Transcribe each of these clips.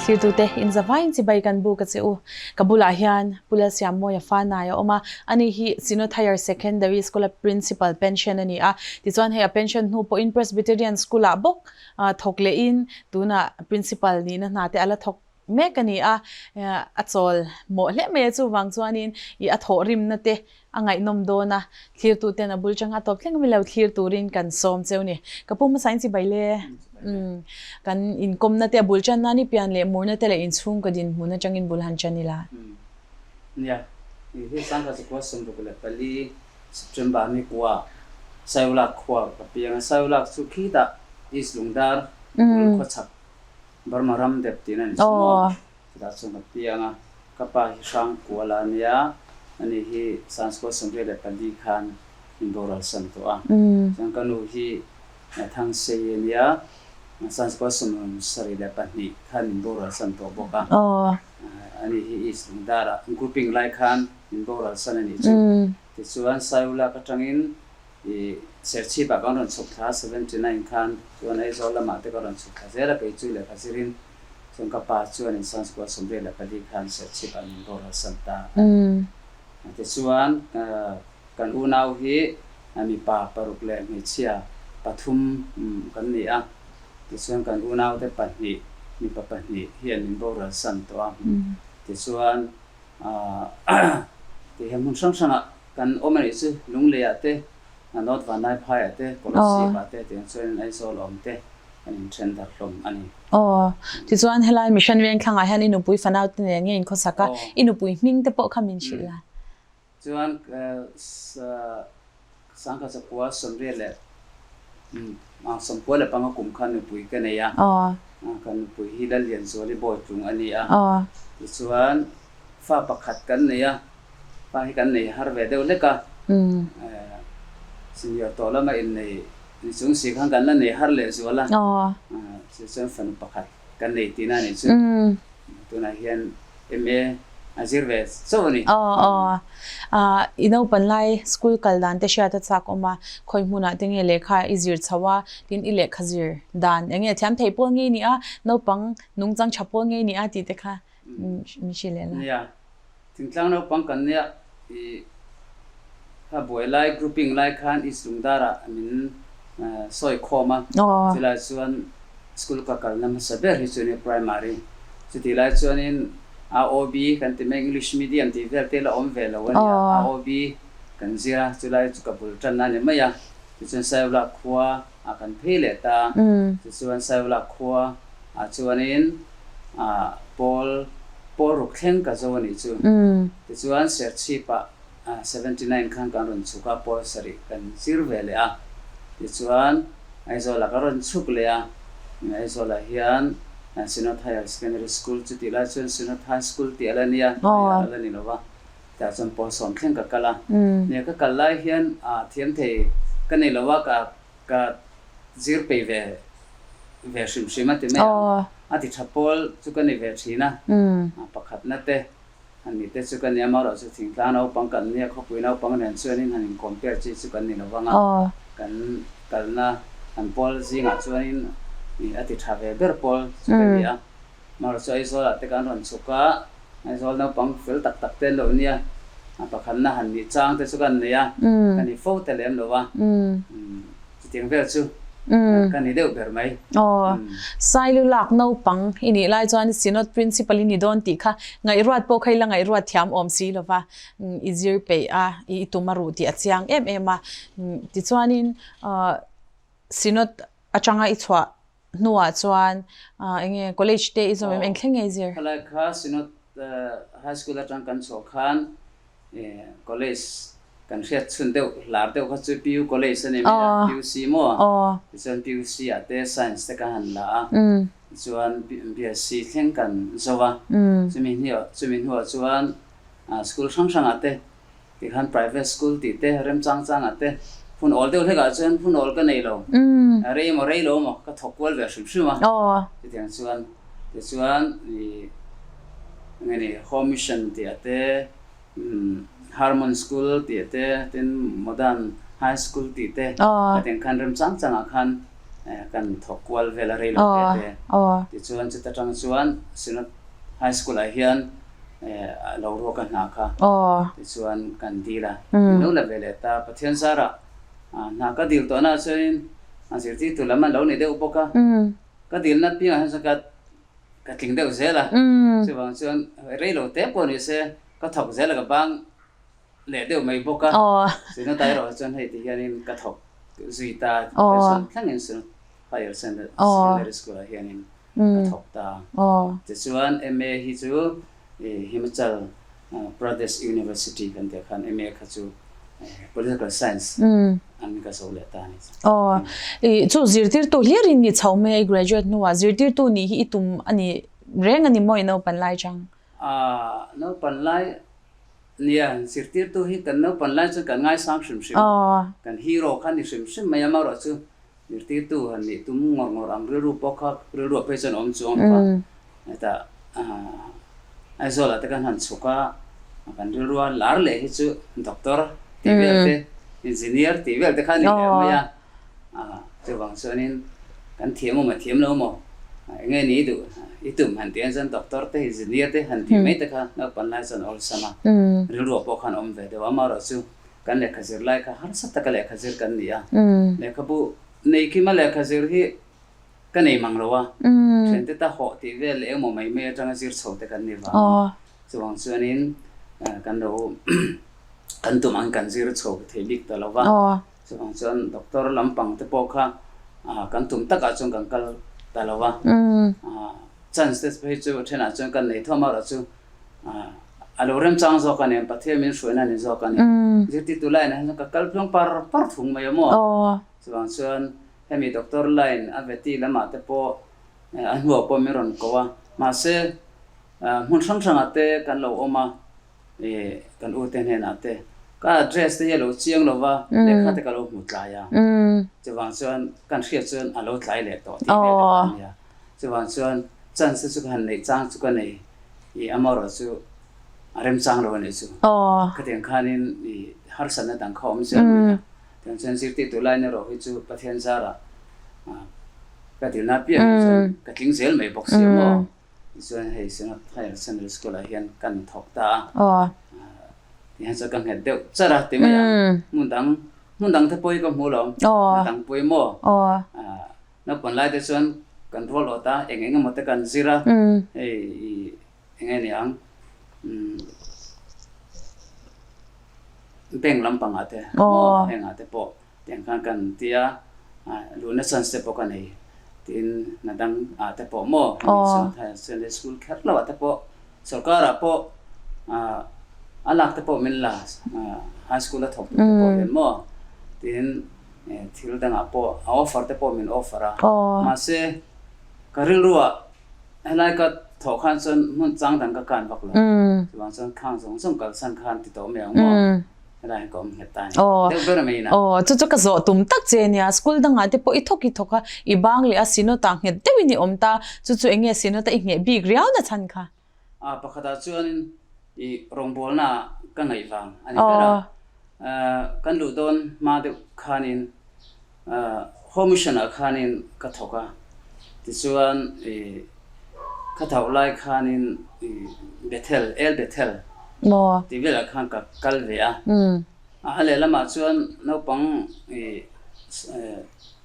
Thirtute in zavaiin chibai kan buk a che u. Ka bulah hian Pu Lalsiammawia Fanai a awm a, ani hi Synod Higher Secondary School-a Principal pension a ni a. Tichuan hei a pension hnu pawhin Presbyterian School-ah bawk thawk lehin tunah Principal nihna hna te a la thawk mek a ni a, a chawl mawh hle mai a, chuvang chuanin i a thawhrimna te a ngaihnawm dawn a, thlirtu ten a bul chang a tawp thleng a milo thlir turin kan sawm cheu ni. Ka pu hmasa in chibai le, umm kan inkawmna te a bul chan nan i pian leh murna te leh inchhung ka dinhmun atangin bul han chan ila. Nia, hi sangha chukua 64 September ni kua Sailak khua ka piang a, Sailak chu khitah East Lungdar bul khawchhak Burma ram dep tiin a ni chu maw? Chutah chuan ka piang a, ka pa hi Hrangkuala a nia, ani hi Sanskua 74 khan min boral san tawh a. Chuan ka nu hi Thangsei a nia, Sanskua 72 khan min boral san tawh bawk a. Ani hi East Lungdara grouping lai khan min boral san a nih chu. Tichuan Saiulak atangin I Serchhip ah kan rawn chhuk thla 79 khan chuan Aizawl lamah te ka rawn chhuk thla zel a, kei chu lehkha zirin chuan ka pa chuan in Sanskua 74 khan Serchhip ah min boral san ta a ni. Tichuan kan unau hi mipa paruk leh hmeichhia pathum kan ni a, tichuan kan unau te pahnih mipa pahnih hian min boral san tawh a, tichuan Tihian hmun hrang hrangah kan awm a nih chu, Lungleiah te, North Vanlaiphaiah te, Kolasib-ah te tiang chuanin Aizawl awm te kan inthen darh hlawm a ni. Aw, tichuan helai Mission Vengthlangah hian i nupui fanau te nen nge inkhawsak a, i nupui hming te pawh kha min hrilh la. Chuan Sangha chakua 95 kum khan nupui ka nei a, ka nupui hi Lallianzuali Bawitlung a ni a. Tichuan fa pakhat kan nei a, fa hi kan nei har ve deuh hlek a, senior tawh lama innei ni chung si khan kan la nei har leh zual a, tichuan fanu pakhat kan nei tihna a nih chu. Tunah hian MA a zir ve chauh a ni. Aw aw. I naupan lai school kal dan te hriat a chak awm a, khawi hmunah te nge lehkha i zir chho a, tin i lehkha zir dan eng nge thiam thei pawl ngei ni a, naupang nungchang tha pawl ngei ni a tih te kha min hrilh leh la. Nia, thingtlang naupang kan nia i kha buai lai grouping lai khan East Lungdarah min sawi khawm a, chulai chuan School ka kalna hmasa ber hi chu nia primary. Chutih lai chuanin AOB kan ti mai English medium tih vel te la awm ve lo a nia. AOB kan zir a, chulai chu ka bul tanna a ni mai a. Tichuan Saivla khua ah kan phei leh ta. Tichuan Saivla khua ah chuanin pawl pawl ruk thleng ka zo a nih chu. Tichuan Serchhip ah 79 khan kan rawn chhuk a, pawl sarih kan zir ve leh a. Tichuan. Aizawlah ka rawn chhuk leh a, Aizawlah hian Synod Higher Secondary School chu tih lai chuan Synod High School tih a la nia, a la ni lo va, tah chuan pawl sawm thleng ka kal a. Nia ka kal lai hian thiam thei ka nei lo a, ka ka zir pei ve ve hrim hrim a ti mai ang. A ti tha pawl chu ka ni ve thin a, pakhatna te han ni te chu ka nia, amaherawhchu chu thingtlang naupang kan nia, khawpui naupang nen chuanin han in compare chi chu kan ni lo vang a, kan kalna han pawl zingah chuanin a ti tha ve ber pawl chu ka ni a, amaherawhchu chu Aizawlah te kan rawn chhuk a, Aizawl naupang fel tak tak te an lo nia, pakhatna han nih chang te chu kan nei a, ka ni fo te lem lo a, Chutiang vel chu ka ni deuh ber mai. Aw, Sailu lak naupang i nih lai chuan Synod Principal i ni dawn tih kha ngaihruat pawh kha i la ngaihruat thiam awm si lo va, i zir peih a, i tum a ruh tih a chiang em em a. Tichuanin Synod atanga i chhuah hnuah chuan eng nge college te i zawm em, eng thleng nge i zir? Khalai kha Synod High School atang kan chhuah khan College kan hriat chhun deuh lar deuh kha chu PU College a ni mai a, PUC maw? Tichuan PUC ah te Science te ka han la a, tichuan BSc thleng kan zo a, chumi hnuah chumi hnuah chuan school hrang hrangah te tikhan private school tih te remchang changah te hun awl deuh hlekah chuan hun awl ka nei lo, rei emaw rei lo emaw ka thawk kual ve hrim hrim a, chutiang chuan tichuan ih Nge ni Home Mission tih a te, Harmon School tih a te, tin Modern High School tih te, hetiang khan remchang changah khan kan thawk kual vel a rei lo te te. Tichuan chuta tang chuan Synod High School ah hian a lo ruak a hna kha tichuan kan dil a, min lo la ve leh ta. Pathian zarah hna ka dil tawhna ah chuanin a zirtirtu lam an lo ni deuh bawk a, ka dilna piangah hian chuan ka ka tling deuh zel a, chuvang chuan rei lo te pawh ni se ka thawk zel a ka bang leh deuh mai bawk a, Synod erawh chuan hei ti hianin ka thawk zui ta, pension thlengin Synod Higher Secondary School ah hianin ka thawk ta. Tichuan MA hi chu Himachal Pradesh University kan tih ah khan MA kha chu Political Science an ka zo leh ta a ni. Aw, chu zirtirtu hlirin ni chho mai a i graduate hnuah zirtirtu nih hi i tum a ni reng a ni maw i naupan lai chang? Naupan lai Nia, zirtirtu hi kan naupan lai chuan kan ngaisang hrim hrim, kan hero kha ni hrim hrim mai a, amaherawh chu zirtirtu han nih tum ngawr ngawr ang rilru pawh kha rilru ah phei chuan awm chuang lo va, hetah Aizawl ah te kan han chhuk a, kan rilru a lar leh hi chu doctor tih vel te, engineer tih vel te kha a ni leh mai a. Chuvang chuanin kan thiam awm a thiam lo maw? Enge ni duh i tum han tih ang chuan doctor te engineer te han tih mai te kha naupan lai chuan awlsam a, rilruah pawh khan awm ve deuh a. Amaherawh chu kan lehkha zir lai kha harsa taka lehkha zir kan ni a, lehkhabu nei khima lehkha zir hi ka nei mang lo a, thiante ta hawh tih vel leh engmaw mai mai atanga zir chho te kan ni vang a. Chuvang chuanin kan lo kan tum ang kan zir chho thei bik ta lo va. Chuvang chuan doctor lampang te pawh kha kan tum takah chuan kan kal ta lo va, chance te phei chu thenah chuan kan nei thawm erawh chu a lo remchang zawk a ni, Pathian min hruaina a ni zawk a ni. Zirtirtu line ah hian chuan ka kal tluang par par thung mai a maw? Chuvang chuan hemi doctor line a veti lamah te pawh a hnuah pawh min rawn ko a, mahse hmun hrang hrangah te kan lo awm a, I kan u te hnenah te ka address te hi a lo chiang lo va, lehkha te ka lo hmu tlai a, chuvang chuan kan hriat chuan a lo tlai leh tawh tih vel kha a nia. Chuvang chuan chance te chu ka han neih chang chu ka nei i amaherawh chu a remchang lo a nih chu. Khatiang khanin i harsatna dang kha awm zel mai a, tiang chuan zirtirtu lain erawh hi chu Pathian zarah ka dilna piang hi chuan ka tling zel mai bawk si a maw. Tichuan hei Synod Higher Secondary School ah hian kan thawk ta a. Tihian chuan ka nghet deuh char a ti mai ang. Hmun dang, hmun dang te pawh hi ka hmu lo. Hna dang pawh hi maw? Naupang lai te chuan kan rual awt a, eng eng emaw te kan zir a. Hei i eng nge ni ang? Bank lampangah te maw? Hengah te pawh Tiang khan kan ti a, luhna chance te pawh ka nei. Tin, hna dang ah te pawh maw, hemi Sunthai Sunday School kher lo ah te pawh, sorkar ah pawh a lak te pawh min la, high school a thawk tu te pawh hian maw, tin thil dang ah pawh a offer te pawh min offer a. Mahse, ka rilru ah helai ka thawh khan chuan hmun chang dang ka kan vak lo. Chuvang chuan khang zawng zawng kalsan khan ti tawh mai ang maw. Helai hi ka awm nghet ta a ni. Deuh ber mai in a. Aw, chu chu ka zawh tum tak che a nia. School dangah te pawh i thawk i thawk a, i bang leh a Synod-ah nghet deuhin i awm ta. Chu chu eng nge Synod-a i ngheh bik riau na chhan kha? A, pakhatah chuanin i rawngbawlnaah ka ngaih vang a ni ber a. Kan luh dawn hma deuh khanin Home Mission-ah khanin ka thawk a. Tichuan i ka thauh lai khanin i Bethel, El Bethel tih velah khan ka kal ve a. A lehlamah chuan naupang i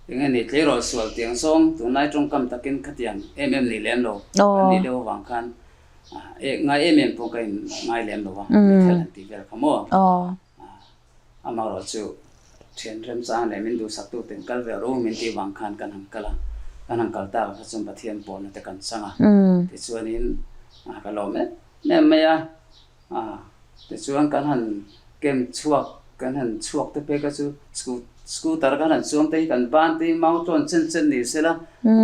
eng nge ni tleirawl sual tiang zawng tunlai tawngkam takin khatiang em em ni lem lo kan nih deuh avang khan ngai em em pawh ka in ngai lem lo a, Bethel han tih vel kha maw? Amaherawh chu thian remchang leh min duhsaktu ten kal ve ru min tih vang khan kan han kal a, kan han kal tak kha chuan Pathian pawlna te kan chang a, tichuanin ka lawm em em mai a, tichuan kan han kem chhuak kan han chhuak te phei kha chu scooter kan han chuang te hi kan ban te hi mau tlawn chen chen ni sela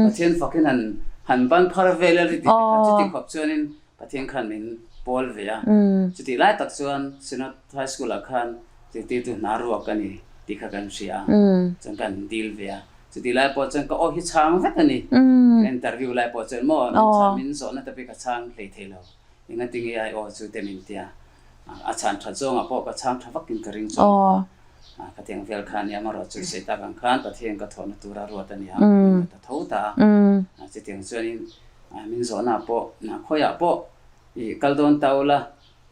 Pathian fakin han han ban phar vel a ri tih te kha chuti khawp chuanin Pathian khan min pawl ve a, chutih lai tak chuan Synod High School ah khan zirtirtu hna ruak a ni tih kha kan hria a, chuan kan deal ve a. Chutih lai pawh chuan ka aw hi chhang vek a ni. Ka interview lai pawh chuan maw min chhan min zawhna te pawh ka chhang hlei thei lo. Engatinge ai aw chu te min tia. A chhan that zawngah pawh ka chhang tha vakin ka ring chuan. Khatiang vel kha nia amarawh chu sawi tak ang khan Pathian ka thawhna tura ruat a nia min la ta tho ta a. Chutiang chuanin min zawhna pawh khawiah pawh i kal dawn ta ula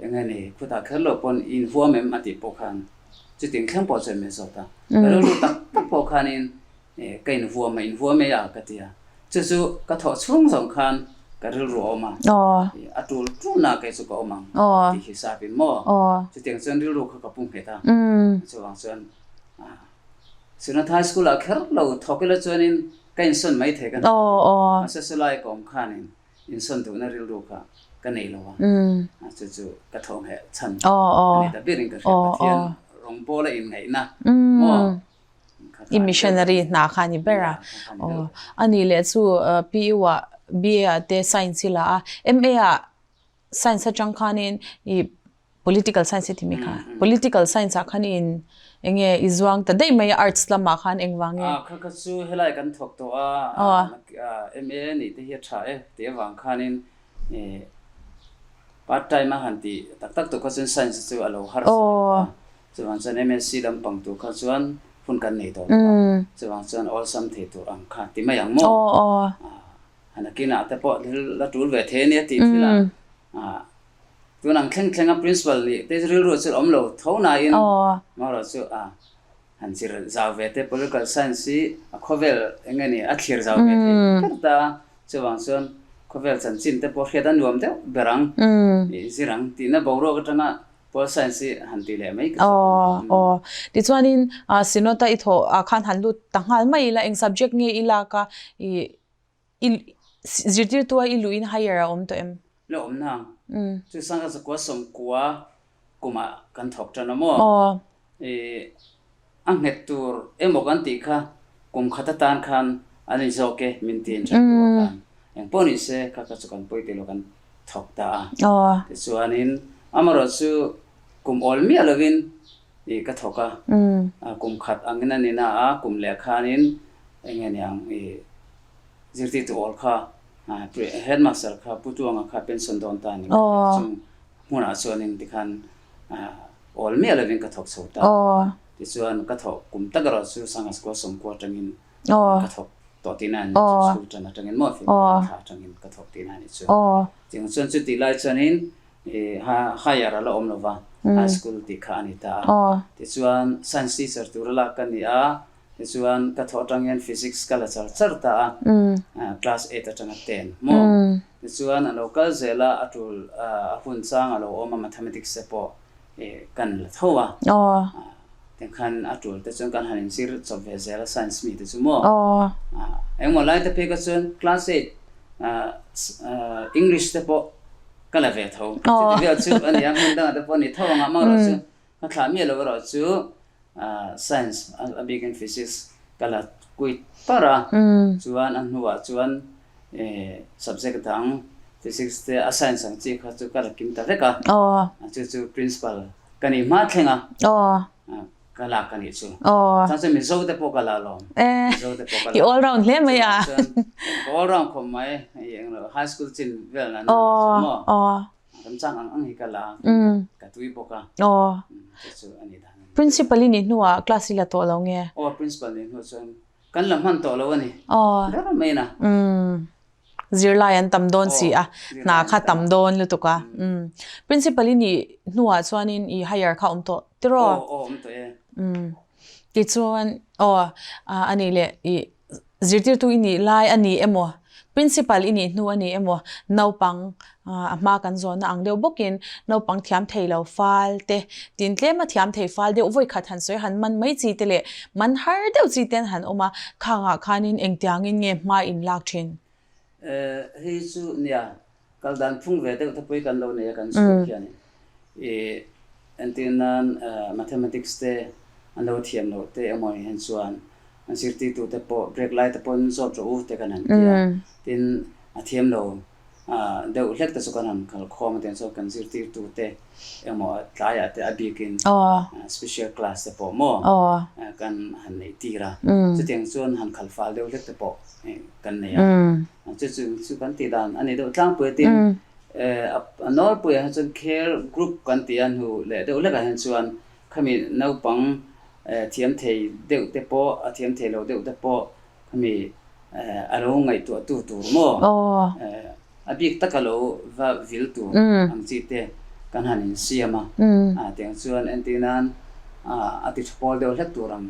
eng nge ni khutah kher loh pawn i inhuam em a tih pawh khan chutiang thleng pawh chuan min zawt a. Ka rilru tak tak pawh khanin Ka invuam a, invuam e a ka ti a. Chu chu ka thawh chhung zawng khan ka rilru a awm a, a tul tulna kei chu ka awm ang tih hisapin maw? Chutiang chuan rilru kha ka pu nghet a, chuvang chuan Synod High School ah kher lo thawk ila chuanin ka insawn mai thei ka hna. Mahse chulai ka awm khanin insawn duhna rilru kha ka nei lo a, chu chu ka thawh ngheh chhan a ni ta berin ka hria. Pathian rawngbawla inngaihna maw? I missionary hna kha a ni ber a. Aw, a nih leh chu PU ah BA ah te science hi la a, MA ah science atang khanin i political science i ti mi kha, political science ah khan in eng nge i zuang ta daih mai a arts lamah khan engvang nge? Kha kha chu helai kan thawk tawh a, MA nih te hi a tha e tih avang khanin part time a han tih tak tak tur kha chuan science chu a lo harsa ve tawh a. Chuvang chuan MSc lampang tur kha chuan hun kan nei tawh lo a, chuvang chuan awlsam thei tur ang kha ti mai ang maw? Nakinah te pawh thil la tul ve thei a nia tih thil a, tun ang thleng thleng a principal nih te rilru chu awm lo tho nain marawh chu a han zir zau ve te political science hi a khawvel eng nge ni a thlir zau ve thei ber ta a, chuvang chuan khawvel chanchin te pawh hriat a nuam deuh ber ang, zir ang tihna boruak atanga Pol science hi han ti leh mai ka zawk ang. Aw, aw. Tichuanin Synod-a i thawh ah khan han lut ta nghal mai ila, eng subject nge i lak a, i i zirtirtu a i luhin higher a awm tawh em? La awm nang. Chu sangha zakua sawmkua kumah kan thawk tan a maw? Aw. I a nghet tur emaw kan tih kha kum khat atan khan an in zawk e min ti in that tur khan eng pawh ni se kha kha chu kan pawi tilo kan thawk ta a. Tichuanin amarawh chu kum awl miah lovin i ka thawk a, kum khat angin a ni na a, kum leh khanin eng nge niang i zirtirtu awl kha headmaster kha Pu Tuanga kha pension dawn ta a ni chung hmunah chuanin tikhan awl miah lovin ka thawk chho ta. Tichuan ka thawk kum tak erawh chu Sangha School sawmkua atangin ka thawk tawh tihna a ni chu school tan atangin maw February thla atangin ka thawk tihna a ni chu. Chutiang chuan chutih lai chuanin higher a la awm lova high school tih kha a ni ta a. Tichuan science teacher tura lak ka ni a, tichuan ka thawh atang hian physics ka la char char ta a, class eight atanga ten maw. Tichuan a lo kal zel a, a tul a hun chang a lo awm a mathematics te pawh kan la tho a. Tikhan a tul te chuan kan han inzir chawp ve zel a science mi te chu maw. Engmaw lai te phei kha chuan class eight English te pawh ka la ve tho. Chuti vel chu a nia hmun dangah te pawh a ni tho ang a, amaherawhchu ka thlah miah lo erawh chu science a bikin physics ka la kuit par a, chuan a hnuah chuan Subject dang physics te a science ang chi kha chu ka la kim ta vek a, chu chu principal ka nih hma thleng a ka lak ka nih chu. Chuan chuan Mizo te pawh ka la alawm, Mizo te pawh ka la. I all round hle mai a. Ka all round khawp mai, high school chin vel na na chu maw. Ramchang ang ang hi ka la a, ka tui bawk a, chu chu a nih dan a ni. Principal i nih hnuah class i la tawh lo nge? Aw principal nih hnuah chuan Kan la hman tawh lo a ni. Ber mai na. Zirlai an tam dawn si a, hna kha tam dawn lutuk a. Principal i nih hnuah chuanin i hire kha awm tawh tiraw? Aw, aw awm tawh e. Tichuan, aw a nih leh i zirtirtu i nih lai a ni emaw, Principal i nih hnu a ni emaw, naupang a hma kan zawnna ang deuh bawkin naupang thiam thei lo fal te, tin tlema thiam thei fal deuh vawi khat han sawi han man mai chi te leh man har deuh chi ten han awm a, khangah khanin engtiangin nge hma in lak thin? Hei chu nia, kal dan phung ve deuh te pawh hi kan lo nei a kan chhuah hianin i entir nan mathematics te an lo thiam loh te emaw hian chuan an zirtirtu te pawh break lai te pawhin zawt rawh u te kan han ti a, tin a thiam lo deuh hlek te chu kan han kal khawm a tiang chuan kan zirtirtu te emaw tlaiah te a bikin special class te pawh maw kan han neih tir a, chutiang chuan han khal fal deuh hlek te pawh kan nei a, chu chu chu kan tih dan a ni deuh tlangpui a tin a nawlpuiah hian chuan care group kan tih a hnu leh deuh hlekah hian chuan khami naupang. Thiam thei deuh te pawh, a thiam thei lo deuh te pawh khami a lo ngaihtuah tu tur maw? A bik taka lo va vil tur ang chi te kan han insiam a. Tiang chuan entir nan a ti tha pawl deuh hlek tur ang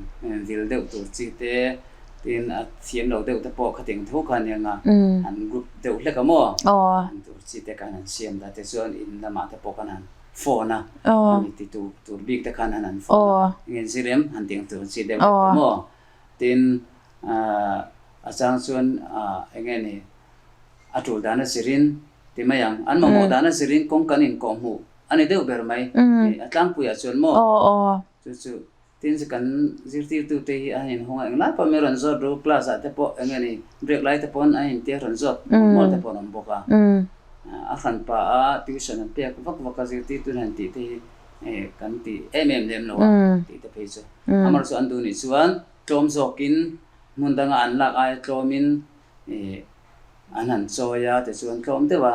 vil deuh tur chi te, tin a thiam lo deuh te pawh khatiang tho kha ania nga han group deuh hlek a maw? Ang tur chi te kan han siam ta te chuan in lamah te pawh kan han phone a, ani ti tur tur bik te khan han han phone a, eng in zir em han tih ang tur chi deuh hlek te maw? Tin a chang chuan eng nge ni a tul dan a zirin ti mai ang, an mamawh dan a zirin kawng kan inkawh hmuh a ni deuh ber mai, a tlangpuiah chuan maw? Chu chu tin kan zirtirtute hi a inhawng a, englai pawh mi rawn zawt ru, class ah te pawh eng nge ni break lai te pawn a intia rawn zawt mual mual te pawh an awm bawk a, a hranpa a tuition an pek vak vak a zirtirtu hian tih te hi kan ti em em lem lo a tih te phei chu. Amaherawhchu an duh nih chuan tlawm zawkin hmun danga an lak aia tlawmin an han chawi a tichuan tlawm deuh a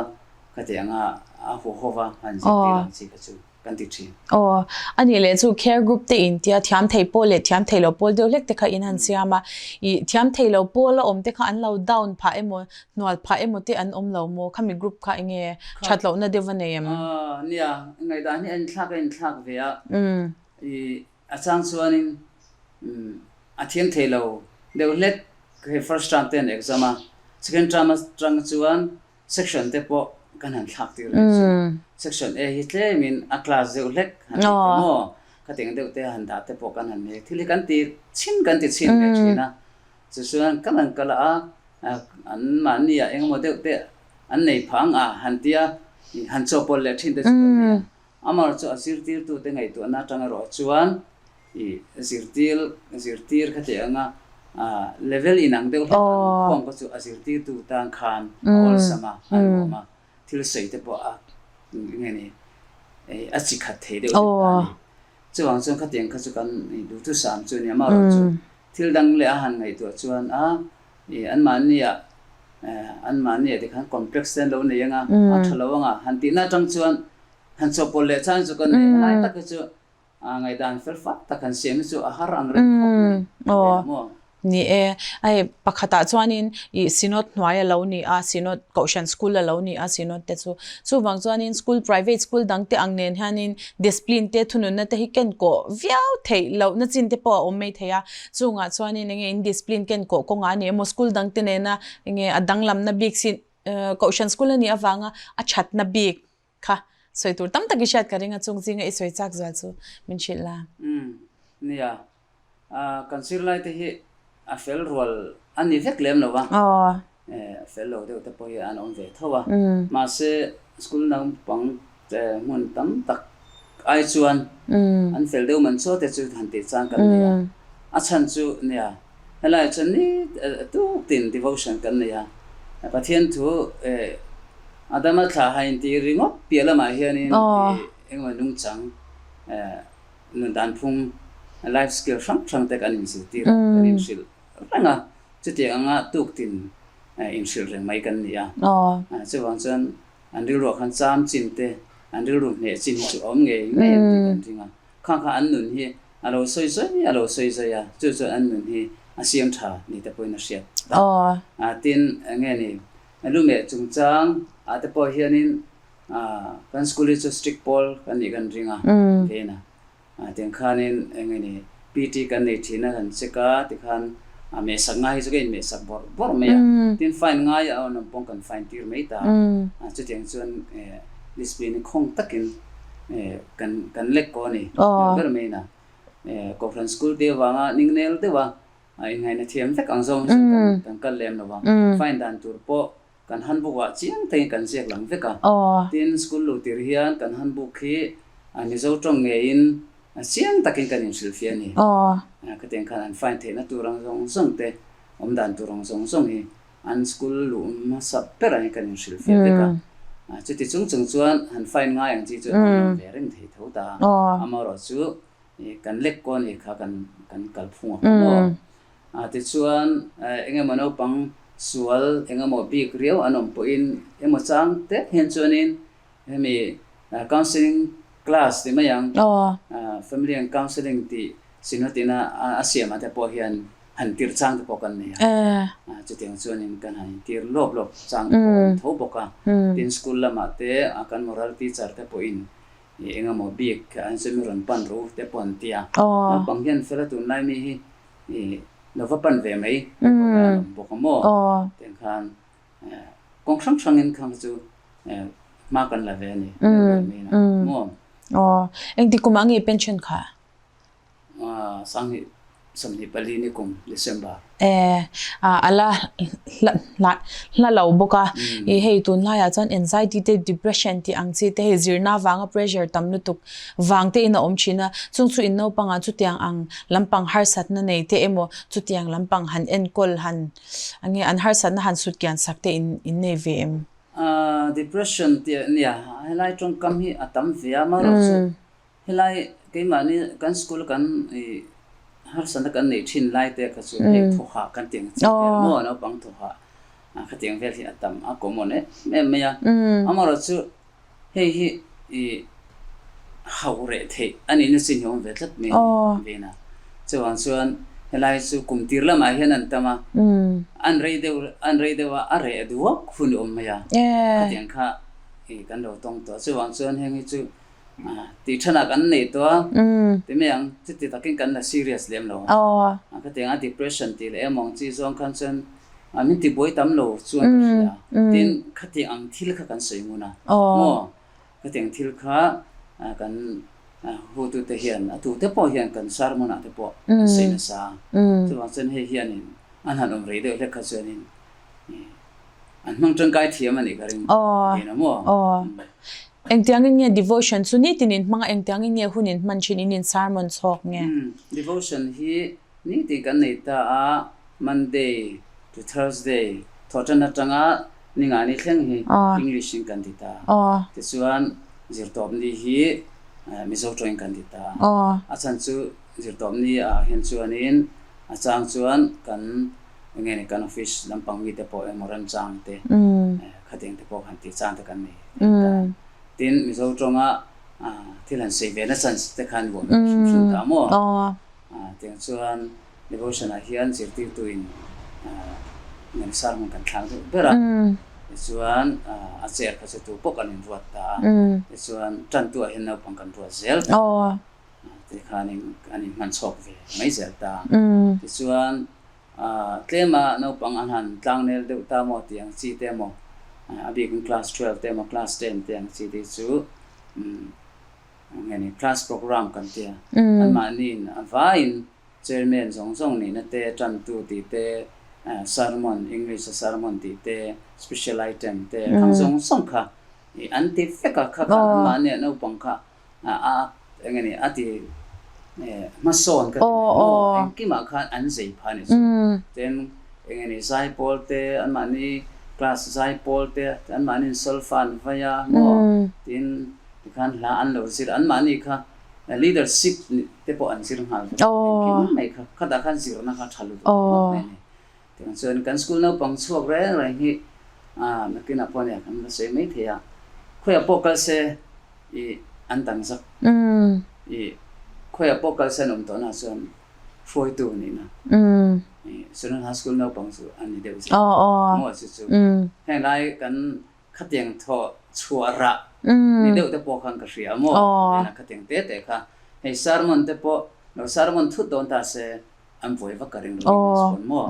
khatiang a a huhawva han zirtir ang chi kha chu kan ti thin. Aw, a nih leh chu care group te in tia thiam thei pawl leh thiam thei lo pawl deuh hlek te kha in han siam a, ih thiam thei lo pawl a awm te kha an lo down phah emaw hnual phah emaw te an awm lo maw khami group kha enge that lohna deuh a nei em? Aw, nia, ngaihdan hi a inthlak a inthlak ve a, ih a chang chuanin a thiam thei lo deuh hlek hei first term te an exam a, second term atang chuan Section te pawh kan han thlak tir leh chu. Section A hi tlemin a class deuh hlek han tih te maw, khatiang deuh te han dah te pawh kan han nei. Thil hi kan ti chhin kan ti chhin ve thin a. Chuchuan kan han kal a, an mahni ah engemaw deuh te an nei phang a han tia han chawhpawlh leh thin te chu kan nei a. Amaherawhchu a zirtirtute ngaihtuahna atang erawh chuan I zirtir zirtir kha teh anga level inang deuh hlek an khuang kha chu a zirtirtu tan khan a awlsam a, a nuam a, thil sawi te pawh a enge ni a chi khat thei deuh hlek ta a ni. Chuvang chuan khatiang kha chu kan duhthusam chu a ni a, amaherawhchu thil dang leh a han ngaihtuah chuan a anmahniah anmahniah tikhan complex te an lo nei anga a tha lo anga han tihna atang chuan han chawhpawlh leh chang chu kan nei helai tak hi chu A ngaihdan fel fak tak han siam hi chu a har ang reng khawp mai. Aw, ni e. Hei pakhatah chuanin ih Synod hnuai a lo ni a, Synod Kohhran School a lo ni a Synod te chu. Chuvang chuanin school private school dang te ang nen hianin discipline te thununna te hi ken kawh viau theih lohna chin te pawh a awm mai thei a. Chungah chuanin enge in discipline ken kawh kawngah a ni emaw school dang te nena enge a danglamna bik Kohhran school a nih avanga a thatna bik Kha, sawi tur tam tak i hriat ka ring a, chung zinga i sawi chak zual chu min hrilh la. Umm, nia. Kan zirlai te hi a fel rual a ni vek lem lo a, a fel lo deuh te pawh hi an awm ve tho a. Mahse, school naupang te hmun tam tak ai chuan an fel deuh man chaw te chu han tih chang kan nei a. A chhan chu nia, Helai chuan ni tuk tin devotion kan nei a, Pathian thu Adama thla ha inti ringawt piah lamah hianin engemaw nungchang nun dan phung life skill hrang hrang te kan inzirtir a, kan inhrilh reng a, chutiang anga tuk tin inhrilh reng mai kan ni a. Chuvang chuan an rilruah khan cham chin te, an rilru hneh chin hi chu a awm ngei ngei ang tih kan ring a. Kha kha an nun hi a lo sawi zawi a lo sawi zawi a, chu chuan an nun hi a siam tha ni te pawhin a hriat ta. Tin, enge ni, lumeh chungchang ah te pawh hianin kan school hi chu strict pawl kan nih kan ring a, vein a. Tiang khanin enge ni, PT kan nei thin a kan check a, tikhan mehsak ngai hi chu ka inmehsak bawrh bawrh mai a. Tin, fine ngai a awm pawh kan fine tir mai ta a, chutiang chuan discipline hi khawng takin Kan kan lek ko a ni. Deuh ber mai ina Kohhran school te avanga ningnel deuh a inngaihna thiam vek ang zawng hi chuan kan kal lem lo va. Fine dan tur pawh kan handbook ah chiang takin kan ziak lang vek a. Tin, school luh tir hian kan handbook hi Mizo tawng ngeiin chiang takin kan inhrilhfiah a ni. Khatiang khan an fine theihna tur ang zawng zawng te, awm dan tur ang zawng zawng hi An school luh hmasa ber ah hian kan inhrilhfiah vek a, chuti chung chung chuan han fine ngai ang chi chu an awm ve reng thei tho ta a, amaherawh chu kan lek kaw ni kha kan kan kalphung a kha maw. Tichuan engemaw naupang sual engemaw bik riau an awm pawhin emaw chang te hian chuanin hemi counselling class ti mai ang, family and counselling tih. Synod ina a siamah te pawh hian han tirh chang te pawh kan nei a. Chutiang chuanin kan han intir lawp lawp chang te pawh a awm tho bawk a. Tin, school lamah te kan moral teacher te pawhin eng emaw bik an sawi mi rawn pan ru te pawh an ti a. Naupang hian fel a tunlai mi hi lo va pan ve mai te pawh hi an awm bawk a maw? Tiang khan kawng hrang hrangin khang chu hma kan la ve a ni deuh ber mai na maw? Aw, engti kum ah nge pension kha? Sanghnih 24 ni kum December. E, a la hla lo bawk a. I hei tunlaiah chuan anxiety te depression tih ang chi te hei zirna vanga pressure tam lutuk vang te in a awm thin a. Chung chu in naupangah chutiang ang lampang harsatna nei te emaw chutiang lampang han enkawl han enge an harsatna han sut kian sak te in in nei ve em? Depression tih nia helai tawngkam hi a tam ve a, amaherawhchu Helai keimahni kan school kan i harsatna kan neih thin lai te kha chu hei thawhah kan tiang chi vel maw naupang thawhah khatiang vel hi a tam a common em em mai a. Amaherawhchu hei hi i hauh reh theih a nihna chin hi a awm ve tlat mai a ni vein a. Chuvang chuan helai chu kum tir lamah hian an tam a, an rei deuh an rei deuh a a reh duak hun a awm mai a, khatiang kha i kan lo tawng tawh a. Chuvang chuan heng hi chu Tih thanah kan nei tawh a, ti mai ang, chuti takin kan la serious lem lo a. Khatiang a depression tih leh emaw ang chi zawng khan chuan min ti buai tam lo chuan ka hria. Tin, khatiang ang thil kha kan sawi ngun a, maw? Khatiang thil kha kan hutute hian, a tute pawh hian kan sermon ah te pawh an sawi nasa a. Chuvang chuan hei hianin an han awm rei deuh hlek kha chuanin An hmang tangkai thiam a nih ka ring thin a maw? Aw. Engtiangin nge devotion chu nitin in hmang a, engtiangin nge hun in hman thin in in sermon chhawk nge? Devotion hi nitin kan nei ta a, Monday to Thursday thawhtan atanga ningani thleng hi English in kan ti ta. Tichuan zirtawpni hi Mizo tawngin kan ti ta. A chhan chu zirtawpni ah hian chuanin a chang chuan kan Enge ni kan office lampang mite pawh emaw remchang te khatiang te pawh han tih chang te kan nei thei ta. Tin, Mizo tawnga thil han sawi ve na chance te khan vuah hmel hrim hrim ta maw? Tiang chuan devotion ah hian zirtirtu in ngen sermon kan thlak deuh ber a, tichuan a chair kha chu tu pawh kan inruat ta a, tichuan tantu ah hian naupang kan ruat zel ta. Tikhanin an inhman chhawk ve mai zel ta. Tichuan, tlema naupang an han tlangnel deuh ta maw tih ang chi te emaw, a bikin class 12 te emaw, class 10 te ang chi te chu nge ni class program kan tia. Anmahniin a vaiin chairman zawng zawng nihna te, tantu tih te, sermon, English a sermon tih te, special item te, khang zawng zawng kha an ti vek a, kha khan anmahnia naupang kha A eng a ni a ti hmasawn ka ti mai maw engkimah khan an zei phah a ni chu. Tin eng a ni zaipawl te anmahni class zaipawl te anmahni in solfa an vai a maw tin tikhan hla an lo zir anmahni kha leadership te pawh an zir nghal vek engkim mai kha khatah khan zirna kha tha lutuk ngawt mai a ni. Tiang chuan kan school naupang chhuak reng reng hi nakinah pawh nia kan la sawi mai thei a, khawiah pawh kal se i an dang zak i khawiah pawh kal se an awm tawhna chuan hruaitu nihna i Sunanha school naupang chu an ni deuh zel maw chu chu heng lai kan khatiang thawh chhuah rah ni deuh te pawh khan ka hria maw khatiang te te kha hei sermon te pawh lo sermon thut dawn ta se An vawi vak ka ring lo English pawn maw?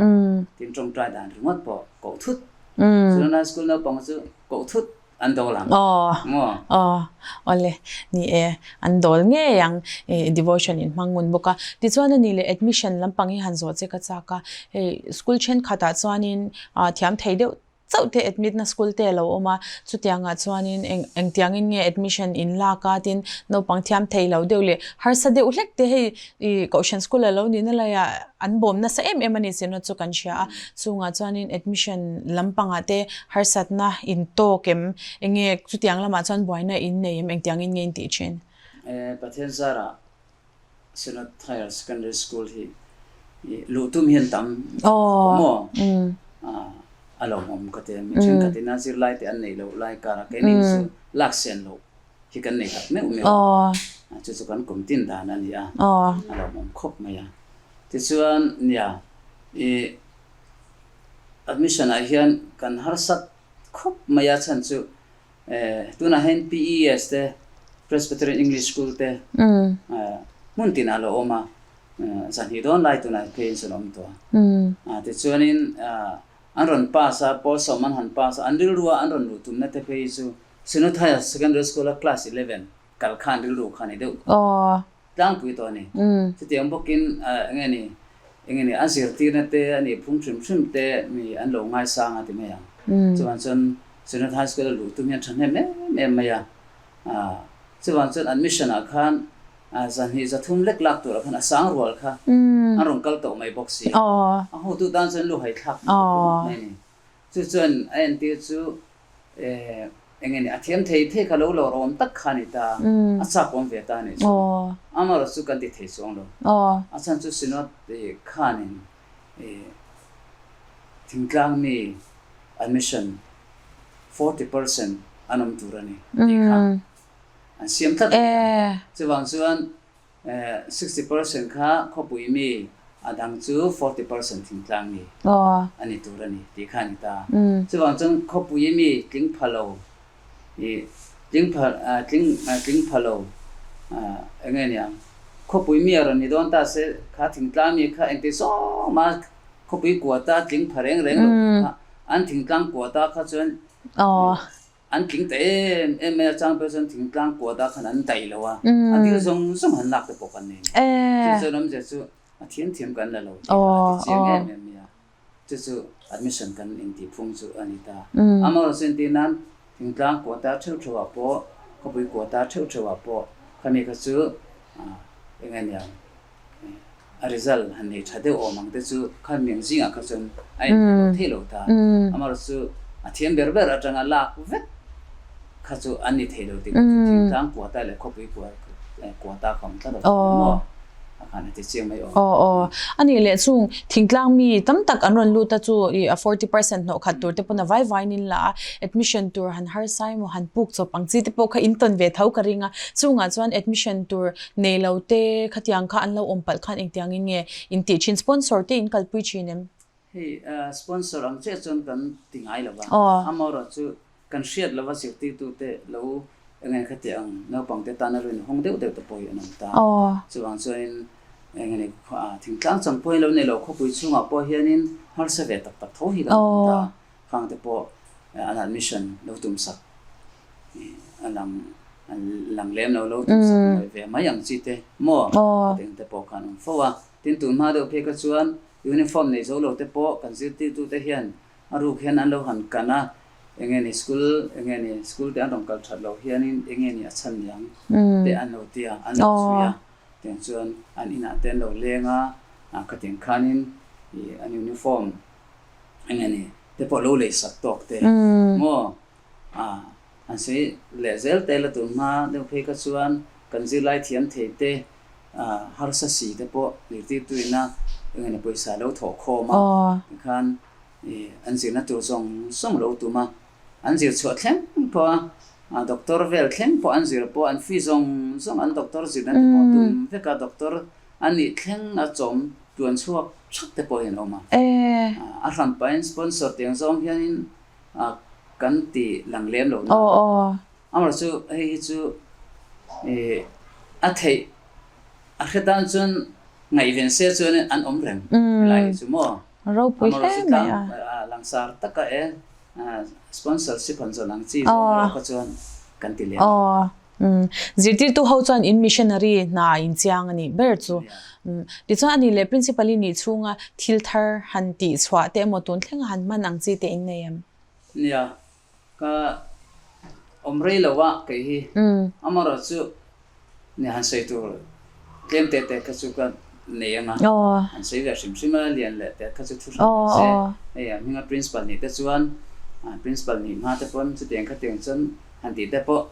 Tin tawngtai dan ringawt pawh koh thut. Sunana school naupang chu koh thut an dawl ang maw? Aw, awle, ni e, an dawl ngei ang i devotion in hmang ngun bawk a. Tichuan a ni leh admission lampang hi han zawh che ka chak a, hei school thenkhatah chuanin thiam thei deuh chauh te admit na school te a lo awm a, chutiangah chuanin eng engtiangin nge admission in lak a tin naupang thiam thei lo deuh leh harsa deuh hlek te hei ih kohhran school a lo nihna laiah an bawm nasa em em a ni sihna chu kan hria a, chungah chuanin admission lampangah te harsatna in tawk em enge chutiang lamah chuan buaina in nei em engtiangin nge in tih thin? Pathian zarah Synod Higher Secondary School hi luh tum hian tam khawp maw? A lo awm ka ti a, mi thenkhat ina zirlai te an neih loh lai karah keini chu lak sen loh hi kan nei tak meuh meuh a. Chu chu kan kum tin dan a ni a, a lawmawm khawp mai a. Tichuan, nia, i admission ah hian kan harsat khawp mai a chhan chu tunah hian PES te, Presbyterian English School te hmun tinah a lo awm a, zahnih dawn lai tunah pheiin chuan a awm tawh a. Tichuanin an rawn pass a, pawl sawm an han pass a, an rilrua an rawn luh tumna te phei chu Synod Higher Secondary School a class 11 kal khan rilru kha a ni deuh tlangpui tawh a ni. Chutiang bawkin enge ni enge ni a zirtirna te a nih phung hrim hrim te mi an lo ngaisang a ti mai ang. Chuvang chuan Synod High School a luh tum hian thahnem em em mai a. Chuvang chuan admission ah khan zahnih zathum lek lak turah khan a sang rual kha an rawn kal tawh mai bawk si a. A hotu tan chuan luhai thlak mai a ni. Chu chuan a entir chu Eng nge ni, a thiam thei thei kha lo lawr awm tak kha a ni ta, a chak awm ve ta a nih chu. Amaherawh chu kan ti thei chuang lo. A chhan chu Synod khanin thingtlang mi admission 40% an awm tur a ni tih kha an siam tlat a ni a. Chuvang chuan 60% kha khawpui mi, a dang chu 40% thingtlang mi a ni tur a ni tih kha a ni ta. Chuvang chuan khawpui mi tling pha lo, ih tling pha tling tling pha lo eng nge niang, khawpui mi a rawn ni dawn ta se kha thingtlang mi kha engti zawng mah khawpui kuata tling pha reng reng lo kha an thingtlang kuata kha chuan An tling ta em em mai a, chang pawh chuan thingtlang kuat ah khan an daih lo a, a dil zawng zawng han lak te pawh kan nei a ni. Chu chuan awmzia chu a thiam thiam kan la lo tih a ti chiang em em mai a, chu chu admission kan intih phung chu a ni ta. Amaherawhchu entir nan thingtlang kuata theuh theuh ah pawh, khawpui kuata theuh theuh ah pawh khami kha chu eng nge niang A result han nei tha deuh awm ang te chu khan miang zingah kha chuan a inhmu lo thei lo ta. Amaherawhchu chu a thiam ber ber atanga lak vek kha chu an ni thei lo tih kha chu thingtlang kuata leh khawpui kuata kha awm tlat lo thin a maw? A khan a ti chiang mai awm. Aw aw. A nih leh chung thingtlang mi tam tak an rawn lut a chu i a 40% hnawh khat tur te pawn a vai vaiin in la a, admission tur han harsa emaw han puk chawp ang chi te pawh kha in tawn ve tho ka ring a, chungah chuan admission tur Nei lo te khatiang kha an lo awm palh khan engtiangin nge in tih thin? Sponsor te in kalpui thin em? Hei sponsor ang chiah chuan kan ti ngai lo va, amaherawh chu kan hriat lova zirtirtute lo eng nge khati ang naupangte tana lo inhawng deuh deuh te pawh hi an awm ta. Chuvang chuanin eng nge ni thingtlang chang pawhin lo nei lo khawpui chhungah pawh hianin harsa ve tak tak tho hi kan awm ta. Khangte pawh an admission lo tumsak A lang lang lem lo lo tum sak mai ve mai ang chi te maw ka tih te pawh khan awm fo a. Tin tun hma deuh phei kha chuan uniform nei zo lo te pawh kan zirtirtu te hian a ruk hian an lo han kan a, eng nge ni school eng nge ni school te an rawn kal that loh hianin eng nge ni a chhan niang te an lo ti a, an lo chhui a. Tiang chuan an inah te an lo leng a, ka tiang khanin ih an uniform eng nge ni te pawh lo lei sak tawk te maw. A, an sawi leh zel te la tun hma deuh phei kha chuan kan zirlai thiam thei te, a, harsa si te pawh zirtirtuina eng emaw pawisa lo thawh khawm a, tikhan i an zirna tur zawng zawng lo tum a, an zir chhuah thleng pawh a, a doctor vel thleng pawh an zir pawh an fee zawng zawng an doctor zirna te pawh tum vek a, doctor an nih thleng a chawm tluan chhuak thak te pawh hi an awm a, a hranpain sponsor tiang zawng hianin A kan ti lang lem lo na. Amaherawh chu hei hi chu ih a theih a hre tan chuan ngaihven se chuan an awm reng helai hi chu maw. Ropui hle mai a. Langsar taka e sponsorship han zawn ang chi zawng erawh kha chuan kan ti lem lo. Zirtirtu ho chuan in missionary hna in chiang a nih ber chu. Tichuan a nih leh principal i nih chhunga thil thar han tih chhuah te emaw tun thlenga han hman ang chi te in nei em? Nia, ka awm rei lo a kei hi. Amaherawh chu nia han sawi tur tlem te te kha chu ka nei ang a, han sawi ve hrim hrim a, lian leh te kha chu thu hran ni se. Hei a hminga principal nih te chuan principal nih hma te pawn chutiang khatiang chuan han tih te pawh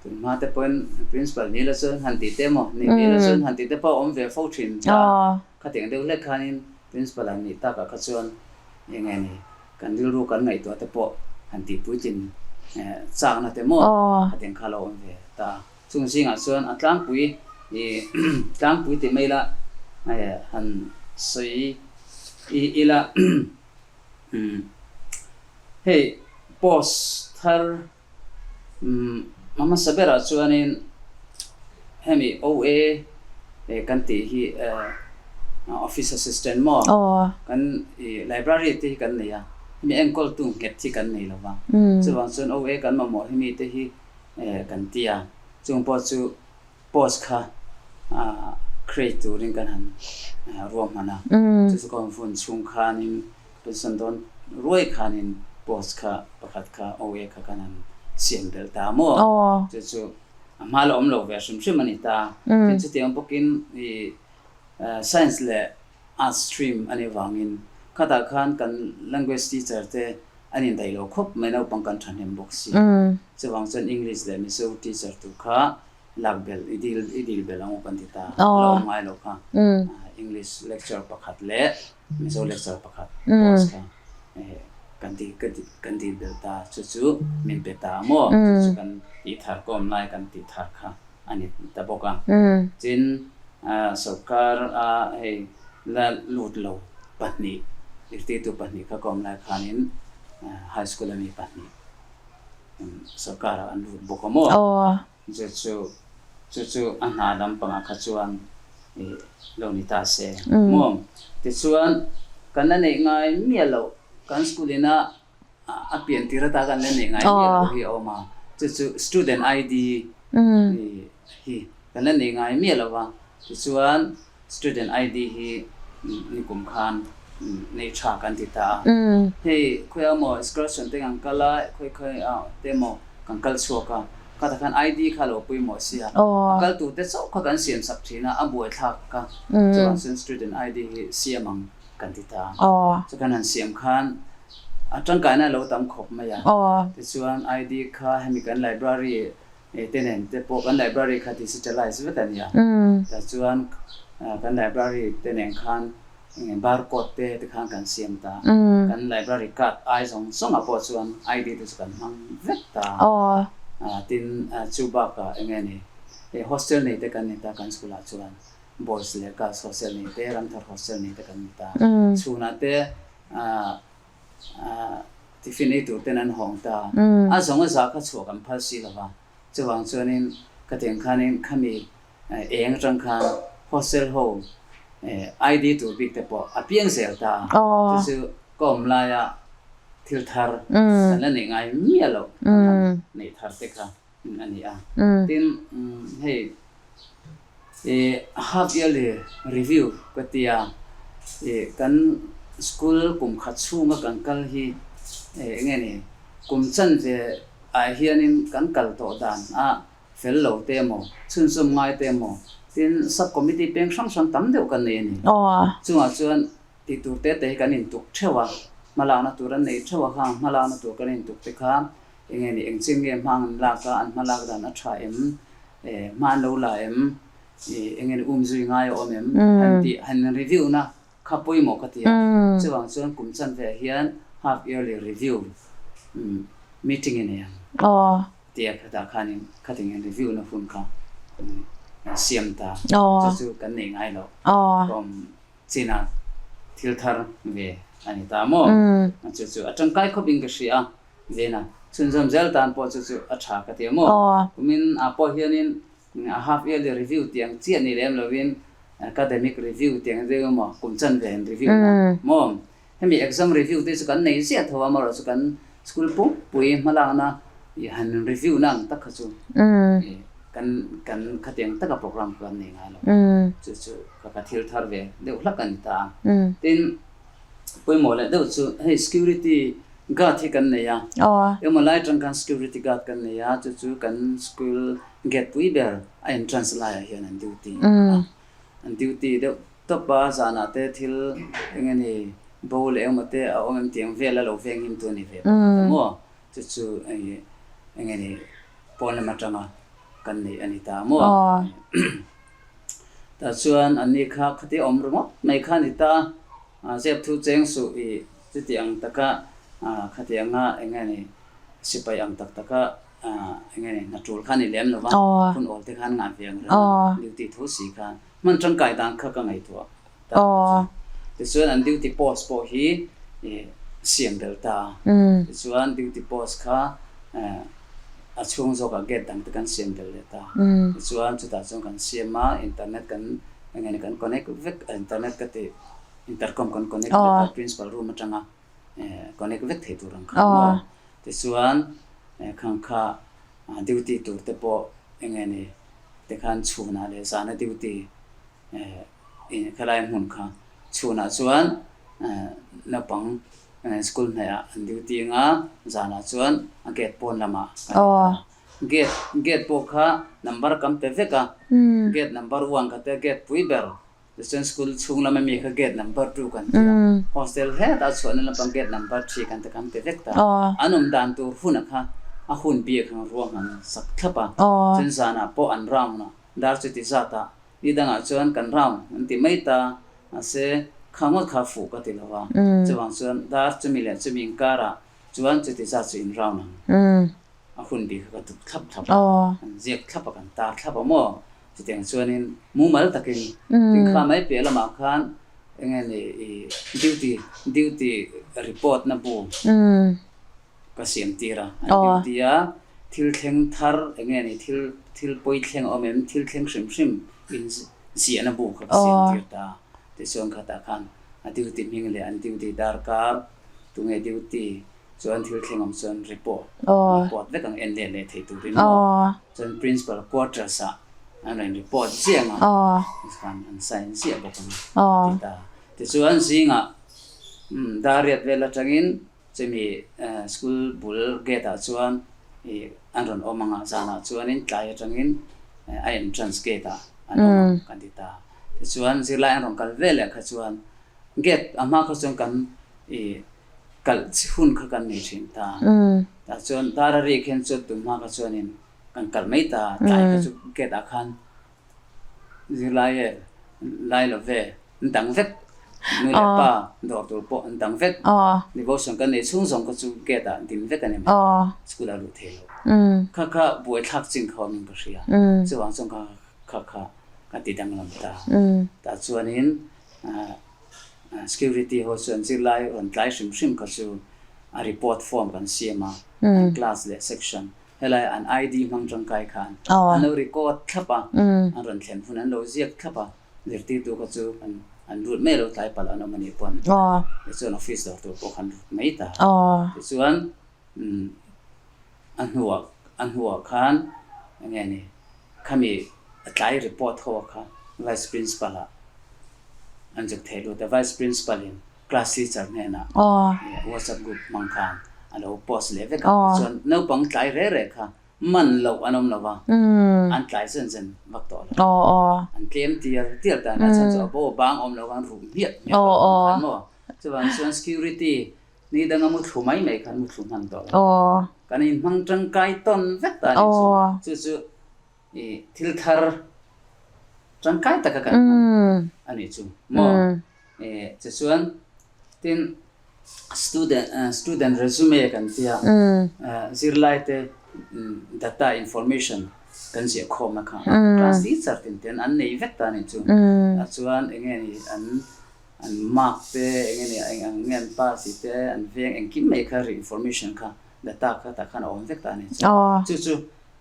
Tun hma te pawhin principal ni la chuan han tih te emaw, ni ni la chuan han tih te pawh a awm ve fo thin ta. Khatiang deuh hlek khanin principal an nih takah kha chuan eng nge ni kan rilru kan ngaihtuah te pawh han tih puitlin chakna te maw khatiang kha a lo awm ve ta. Chung zingah chuan a tlangpui ih tlangpui ti mai la han sawi ila hei post thar hmasa berah chuanin hemi OA kan tih hi office assistant maw kan library te hi kan nei a, hemi enkawltu nghet hi kan nei lo va, chuvang chuan OA kan mamawh hi mite hi kan ti a, chung pawh chu post kha create turin kan han ruahman a, chu chu ka hun chhung khanin pension dawn ruai khanin post kha pakhat kha OA kha kan han siam belh ta maw? Chu chu a hma la awm lo ve hrim hrim a ni ta. Tin chutiang bawkin i science leh arts stream a nih vangin khatah khan kan language teacher te an indaih lo khawp mai naupang kan thahnem bawk si. Chuvang chuan English leh Mizo teacher tur kha lak belh i dil i dil belh ang u kan ti ta. A la awm ngai lo kha. English lecture pakhat leh Mizo lecture pakhat post kha kan ti kan dil belh ta. Chu chu min pe ta maw? Chu chu kan tih thar ka awm lai kan tih thar kha a ni ta bawk a. Tin, sorkar a hei la lut lo pahnih, zirtirtu pahnih kha ka awm lai khanin high school ami pahnih sorkar ah an lut bawk a maw? Chu chu chu chu a hna lampangah kha chuan ih lo ni ta se maw? Tichuan kan la neih ngai miah loh kan school ina a pian tir ata kan la neih ngai miah loh hi a awm a, chu chu student ID hi kan la neih ngai miah lo va, tichuan Student ID hi nikum khan nei tha kan ti ta a. Hei khawi ah maw excursion te kan kal a, khawi khawi ah te maw kan kal chhuak a, khatah khan ID kha lo pawimawh sia, a kal tur te chauh kha kan siam sak thin a, a buaithlak ka chuan chuan student ID hi siam ang kan ti ta a. Chu kan han siam khan a tangkaina a lo tam khawp mai a, tichuan ID kha hemi kan library Te nen te pawh kan library kha digitalize vek a nia. Tah chuan kan library te nen khan bar code te te khan kan siam ta. Kan library card ai zawng zawngah pawh chuan ID te chu kan hmang vek ta. Tin, chu bakah eng nge ni, hostel nei te kan ni ta kan school ah chuan boys leh girls hostel nei te, ramthar hostel nei te kan ni ta. Chhunah te Tiffin ei tur ten an hawng ta. A zawng a za kha chhuah kan phal si lo va, chuvang chuanin ka tiang khanin khami eng atang khan hostel ho ID tur bik te pawh a piang zel ta a, chu chu ka awm laia thil thar kan la neih ngai miah loh kan han neih thar te kha a ni a. Tin, hei Half yearly review ka ti a, kan school kum khat chhunga kan kal hi eng nge ni, kum chanve ah hianin kan kal tawh dan a fel lo te emaw, chhunzawm ngai te emaw, tin sub committee peng hrang hrang tam deuh kan nei a ni. Chungah chuan tih tur te te hi kan intuk theuh a, hmalakna tur an nei theuh a, khang hmalakna tur kan intuk te kha eng nge ni, eng chin nge hmang an lak a, an hmalak dan a tha em? Hma an lo la em? Eng nge ni um zui ngai a awm em? Han tih han review na kha pawimawh ka ti a. Chuvang chuan kum chanve ah hian half yearly review meeting i nei ang tia khatah khanin khatin hian review na hun kha siam ta. Chu chu kan nei ngai lo. Ka awm chinah thil thar ve a ni ta maw? Chu chu a tangkai khawp in ka hria a. Zena, chhunzawm zel tan pawh chu chu a tha ka ti a maw? Kumin ah pawh hianin a half yearly review tih ang chiah ni lem lovin academic review tih ang deuh emaw kum chanve an review na maw? Hemi exam review te chu kan nei ziah tho a, amaherawhchu kan school pumpui hmalakna i han review na ang tak kha chu kan kan khatiang taka program kha kan nei ngai lo. Chu chu ka ka thil thar ve deuh hlak a ni ta a. Tin, Pawimawh leh deuh chu hei security guard hi kan nei a, emaw lai atang khan security guard kan nei a, chu chu kan school gate pui ber a entrance laiah hian an duty a, an duty deuh tawp a, zanah te thil eng nge ni bo leh engemaw te a awm em tih ang vel a lo veng him tu a ni ve pakhat a maw, chu chu eng nge ni pawn lam atanga kan neih a ni ta maw. Tah chuan anni kha khati awm ringawt mai kha a ni ta, zep thu cheng suh i chuti ang taka khati anga eng nge ni sipai ang tak taka Enge ni hna tul kha ni lem lo va, hun awl te khan ngah ve ang reng a, duty tho si khan hman tangkai dan kha ka ngaihtuah ta ang chu. Tichuan an duty post pawh hi siam belh ta a, tichuan duty post kha a chhung zawkah gate dang te kan siam belh leh ta, tichuan chutah chuan kan siam a, internet kan enge ni kan connect vek, internet ka ti intercom kan connect vek a, principal room atanga connect vek thei tur ang kha maw. Tichuan khang kha duty tur te pawh eng nge ni tikhan chhunah leh zana duty khalai hmun kha chhunah chuan naupang school hnaihah an duty anga zanah chuan a gate pawn lamah kan in ta. Gate gate pawh kha number kan pe vek a, gate number one kha te gate pui ber Tichuan school chhung lama mi kha gate number two kan ti a, hostel hetah chhuahna lampang gate number three kan ti kan pe vek ta. An awm dan tur huna kha a hun biak ang ruahman sak thlap a, chuan zanah pawh an round a, dar chuti zatah ni dangah chuan kan round an ti mai ta, mahse kha ngawt kha fuh ka ti lo a, chuvang chuan dar chumi leh chumi inkarah chuan chuti zat chu in round ang. A hun bik kha ka tuk thlap thlap a, kan ziak thlap a, kan tar thlap a maw? Chutiang chuanin mumal takin tin kha mai piah lamah khan eng nge ni i duty duty report na bu ka siam tir a, an duty a thil thleng thar eng nge ni thil thil pawi thleng a awm em thil thleng hrim hrim in ziahna bu kha ka siam tir ta a, tichuan khatah khan a duty hming leh an duty darkar tunge duty Chuan thil thleng awm chuan report report vek ang en leh leh thei turin maw chuan principal quarters ah an rawn report ziah ang a khan an sign ziah bawk ang a ti ta. Tichuan zingah dar riat vel atangin chumi school bul gate ah chuan ih an rawn awm ang a zanah chuanin tlai atangin a entrance gate ah an awm ang kan ti ta. Tichuan zirlai an rawn kal veleh kha chuan gate a hma kha chuan kan ih kalh chi hun kha kan nei thin ta. Tah chuan dar a rik hian chuan tun hma kha chuanin kan kalh mai ta, tlai kha chu gate ah khan zirlai e lai lo ve an dang vek, nu leh pa dawr tur pawh an dang vek, devotion kan nei chhung zawng kha chu gate ah din vek a ni mai, school ah luh thei lo. Kha kha buaithlak chin kha awmin ka hria, chuvang chuan kha kha kha ka ti danglam ta. Tah chuanin Security ho chuan zirlai rawn tlai hrim hrim kha chu a report form kan siam a, an class leh section helai an ID hmang tangkai khan an lo record thlap a, an rawn thlen hun an lo ziak thlap a, zirtirtu kha chu an lut mai lo tlai palh an awm a nih pawn tichuan office dawr tur pawh khan lut mai ta. Tichuan a hnuah a hnuah khan enge ni Khami a tlai report ho kha Vice Principal ah an zuk thei lut a, Vice Principal in class teacher hnenah WhatsApp group hmang khan a lo post leh vek a, tichuan naupang tlai reh reh kha man loh an awm lo va, an tlai zen zen vak tawh lo, an tlem tial tial ta a chhan chu a bo a bang awm lo khan ruh hmiah hmiah tawh lo khan maw, chuvang chuan security Ni danga muthlu mai mai khan muthlu hman tawh lo. Kan inhmang tangkai tawn vek ta a nih chu. Chu chu i thil thar tangkai taka kan hman a nih chu maw? Tichuan tin student student resume kan tia zirlaite data information kan ziah khawmna kha class teacher tin ten an nei vek ta a nih chu. Chuan eng nge ni an An mark te eng nge nia eng ang nge an pass tih te an veng engkim mai kha ri information kha data kha tah khan a awm vek ta a ni chu. Chu chu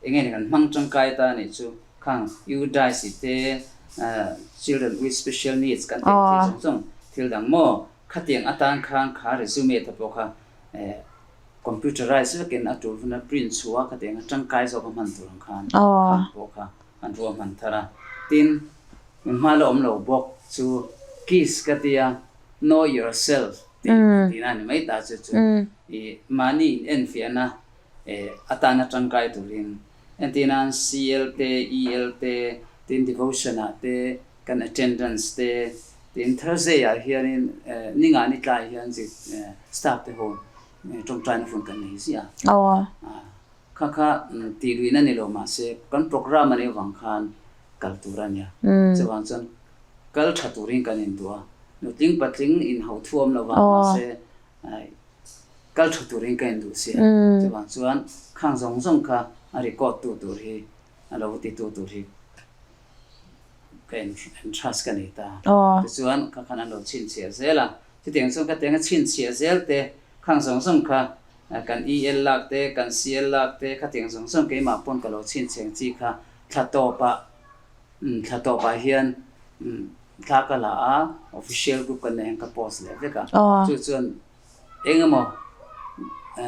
eng nge ni kan hmang tangkai ta a nih chu khang UDISE tih te children with special needs kan tih thil zawng zawng thil dang maw khatiang atan khan kha resume te pawh kha computerize vekin a tul huna print chhuah khatiang a tangkai zawk a hman tur ang khan khan pawh kha an ruahman thar a. Tin. Min hma la awm lo bawk chu kiss ka tia know yourself tih tihna a ni mai ta chu chu i mahni in enfiahna atana tangkai turin entirnan CL te EL te tin devotion ah te kan attendance te tin Thursday ah hianin ningah ni tlai hian staff te ho tawngtaina hun kan nei ziah a. Kha kha tih luihna ni lo mahse kan program a nih avang khan kal tur a nia. Chuvang chuan kal tha turin kan induh a, nutling patling inho thuam lo vang mahse. Kal tha turin ka induh si a, chuvang chuan khang zawng zawng kha a record tu tur hi, a lo ti tu tur hi ka interest ka nei ta. Tichuan kha khan an lo chhinchhiah zel a, chutiang chuan ka tiang a chhinchhiah zel te, khang zawng zawng kha kan EL lak te, kan CL lak te, khatiang zawng zawng keimah pawn ka lo chhinchhiah ang chi kha thla tawpah Thla tawpah hian thla ka la a, official group kan neih hian ka post leh vek a, chu chuan eng emaw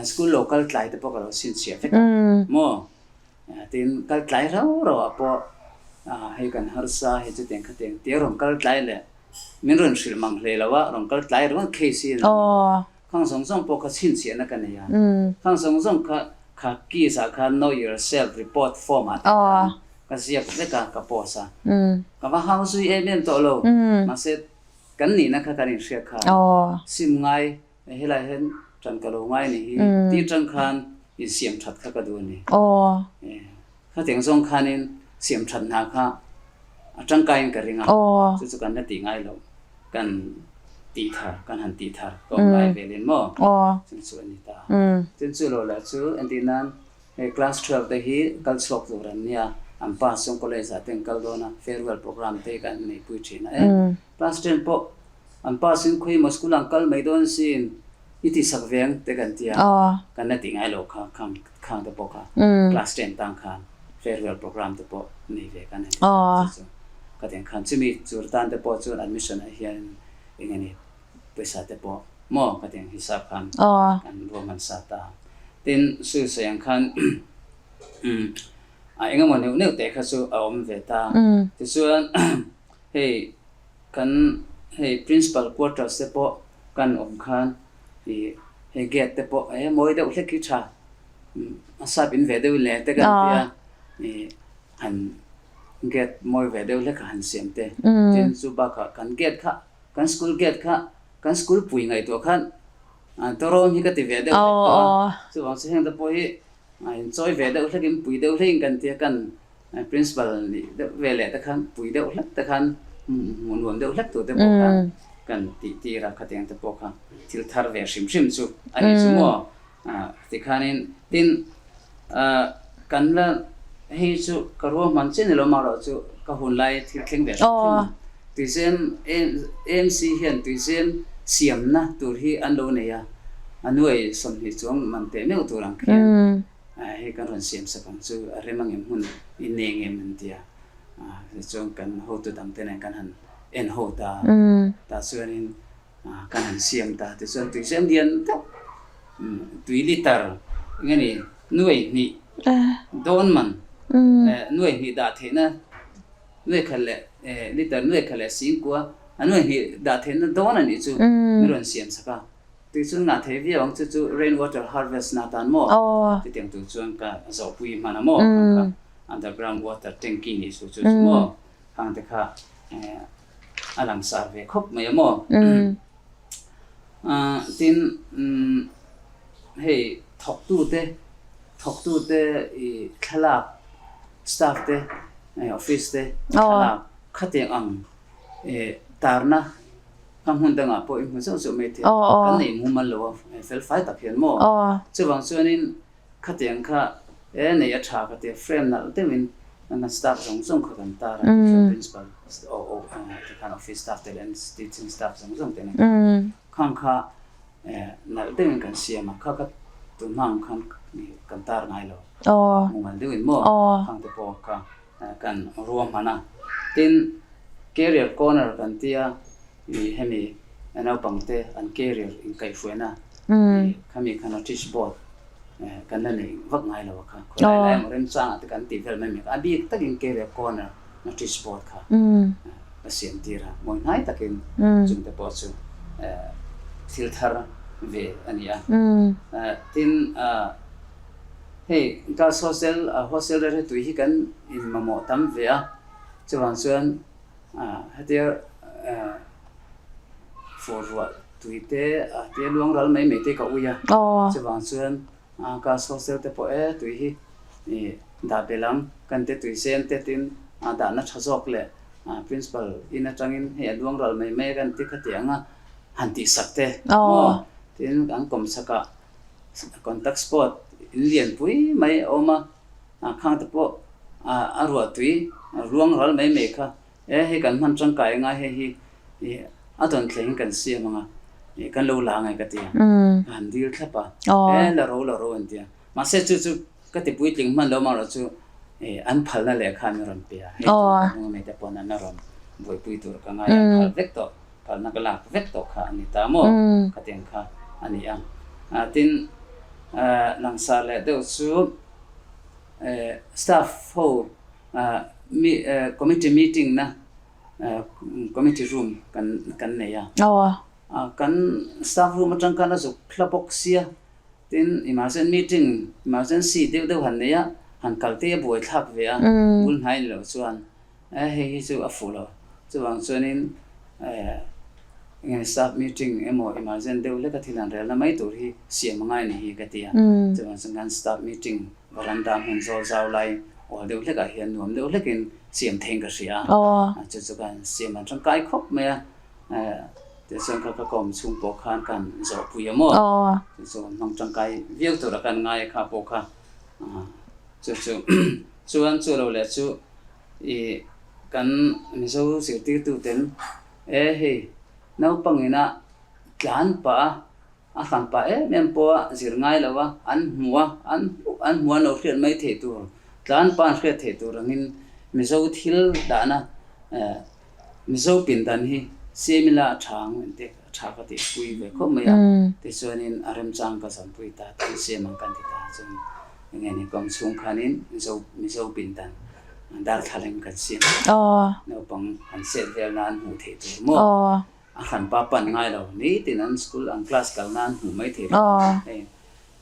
school lo kal tlai te pawh ka lo chhinchhiah vek a maw? Tin, kal tlai rau rau ah pawh hei kan harsa hei chutiang khatiang tia rawn kal tlai leh min rawn hrilh mang hle lo a, rawn kal tlai ringawt case hi a ni lo. Khang zawng zawng pawh kha chhinchhiahna ka nei a, khang zawng zawng kha kha keys ah khan know yourself report form ah te khan ka ziak vek a, ka post a. Ka va hau zui em em tawh lo, mahse kan nihna kha kan inhriat khan sim ngai helai hian tan ka lo ngai ni hi tih atang khan insiam that kha ka duh a ni. Khatiang zawng khanin siam that hna kha a tangkaiin ka ring a, chu chu kan la tih ngai loh. Kan tih thar, kan han tih thar ka awm lai velin maw? Chung chu a ni ta. Tin chu lo lah chu entir nan hei class 12 te hi kal chhuak tur an nia, an pass chuan college ah te an kal dawn a, farewell program te kan neihpui thin a e. Class 10 pawh an pass in khawi emaw school ah an kal mai dawn sin i ti sak veng te kan tia, kan la tih ngai lo kha khang khang te pawh kha class 10 tang khan farewell program te pawh nei ve kan han ti ta chu chu. Ka tiang khan chumi chur tan te pawh chuan admission ah hian eng nge ni pawisa te pawh maw ka tiang hisap khan kan ruahman sa ta. Tin Sui sawi ang khan a eng emaw neuh neuh teh kha chu a awm ve ta. Tichuan hei kan hei principal quarters te pawh kan awm khan ih hei gate te pawh e mawi deuh hlek hi tha a sap in ve deuh le te kan tia ih han Gate mawi ve deuh hlek a han siam te. Tin chu bakah kan gate kha, kan school gate kha, kan school pui ngaihtuah khan tawrawm hi ka ti ve deuh hlek tawh a. Chuvang chu heng te pawh hi inchawi ve deuh hlekin pui deuh hlekin kan tia kan principal nih deuh ve leh te khan pui deuh hlek te khan hmuh nuam deuh hlek tur te pawh khan kan tih tir a khatiang te pawh kha thil thar ve hrim hrim chu a ni chu maw. Tikhanin tin kan la hei chu ka ruahman chiah ni lo marawh chu ka hun lai thil thleng ve hrim hrim a. Tuizem AMC hian tuizem siamna tur hi an lo nei a, a nuai 20 chuang man teh meuh tur ang khian hei kan rawn siam sak ang chu a rem angem hmun i nei ngem an ti a. Tichuan kan hotu dangte nen kan han en ho ta, tah chuanin Kan han siam ta tichuan tui zem lian deuh tui liter eng nge ni nuai hnih dawn man nuai hnih dah theihna nuai khat leh liter nuai khat leh singkua a nuai hnih dah theihna dawn a nih chu min rawn siam chak a tui chu ngah thei viau ang chu chu rain water harvest na tan maw chutiang tur chuan ka zawhpui hman a maw kha underground water tanky nih chu chu chu maw khang te kha. A langsar ve khawp mai a maw? Tin, hei thawktute, thawktute i thlalak, staff te, office te thlalak khatiang ang tarna ka hmun dangah pawh i hmu zauh zauh mai thei a, kan nei mumal lo a, fel fai tak hian maw? Chuvang chuanin Khatiang kha e nei a tha ka ti a, frame nalh deuhin kan staff zawng zawng kha kan tar a, teacher, principal te khan office staff te leh teaching staff zawng zawng te nen khan khang kha nalh deuhin kan siam a, kha kha tun hma ang khan kan tar ngai lo, mumal deuhin maw khang te pawh kha kan ruahman a. Tin, career corner kan tia hemi naupangte an career inkaihhruaina Khami kha notice board kan la nei vak ngai lo a kha. Khawlai lai emaw remchangah te kan tih vel mai mai kha. A bik takin Career Corner notice board kha ka siam tir a. Mawi hnai takin chungte pawh chu thil thar ve a ni a. Tin, hei girls hostel, hostel reh reh tui hi kan inmamawh tam ve a. Chuvang chuan hetia fur ruah tui te a tia luang ral mai mai te ka ui a, chuvang chuan ka social te pawh e tui hi ih dah belh ang kan te tui zem te tin a dahna tha zawk leh principal in atangin hei a luang ral mai mai a kan ti kha tih ang a han tih sak te maw tin an kawm chhakah. Contact sport in lianpui mai a awm a, khang te pawh a ruah tui ruang ral mai mai kha e hei kan hman tangkai anga hei hi a dawn thleng in kan siam anga kan lo la angai ka ti a, ka han dil thlap a, e la ro la ro an ti a, mahse chu chu ka ti puitling hman lo marawh chu an phalna lehkha an rawn pe a, hei chu ka hnung ami te pawn an rawn buaipui tur ka ngai an phal vek tawh. Phalna ka lak vek tawh kha a ni ta maw? Khatiang kha a ni a. Tin, langsar leh deuh chu staff ho committee meeting na committee room kan nei a. Kan staff room atang khan a zuk hla bawk sia. Tin, emergency meeting, emergency deuh deuh han nei a, han kal te a buaithlak ve a, bul hnai ni loh chuan. E hei hi chu a fuh lo. Chuvang chuanin enge staff meeting emaw emergent deuh hleka thil han relna mai tur hi siam a ngai ni hi ka ti a. Chuvang chuan khan staff meeting veranda hmun zawl zau lai awl deuh hlekah hian nuam deuh hlekin siam theiin ka hria a. Chu chu khan siam an tangkai khawp mai a. Tichuan kha ka kawm chhung pawh khan ka han zawhpui a maw. Chu chu hmang tangkai viau tura ka han ngai a kha pawh kha. Chu chu chuan chu lo leh chu I kan Mizo zirtirtuten e hei naupang ina tlan pah a, a hran pah em em pawh a zir ngai lo a, an hmu a, an hmuh an hmu an lo hriat mai theih tur, tlan pah an hriat theih tur angin Mizo thil dahna Mizo pindan hi Semila a tha ang engtik a tha ka tih pui ve khawp mai a, tichuanin a remchang ka zawnpui ta thil siam ang kan ti ta chuan enge ni kawng chhung khanin Mizo Mizo pindan darthlalang kan siam a, naupang an set vel nan hmuh theih tur maw a hranpa pan ngai lo nitin an school an class kal nan hmuh mai theih lo hei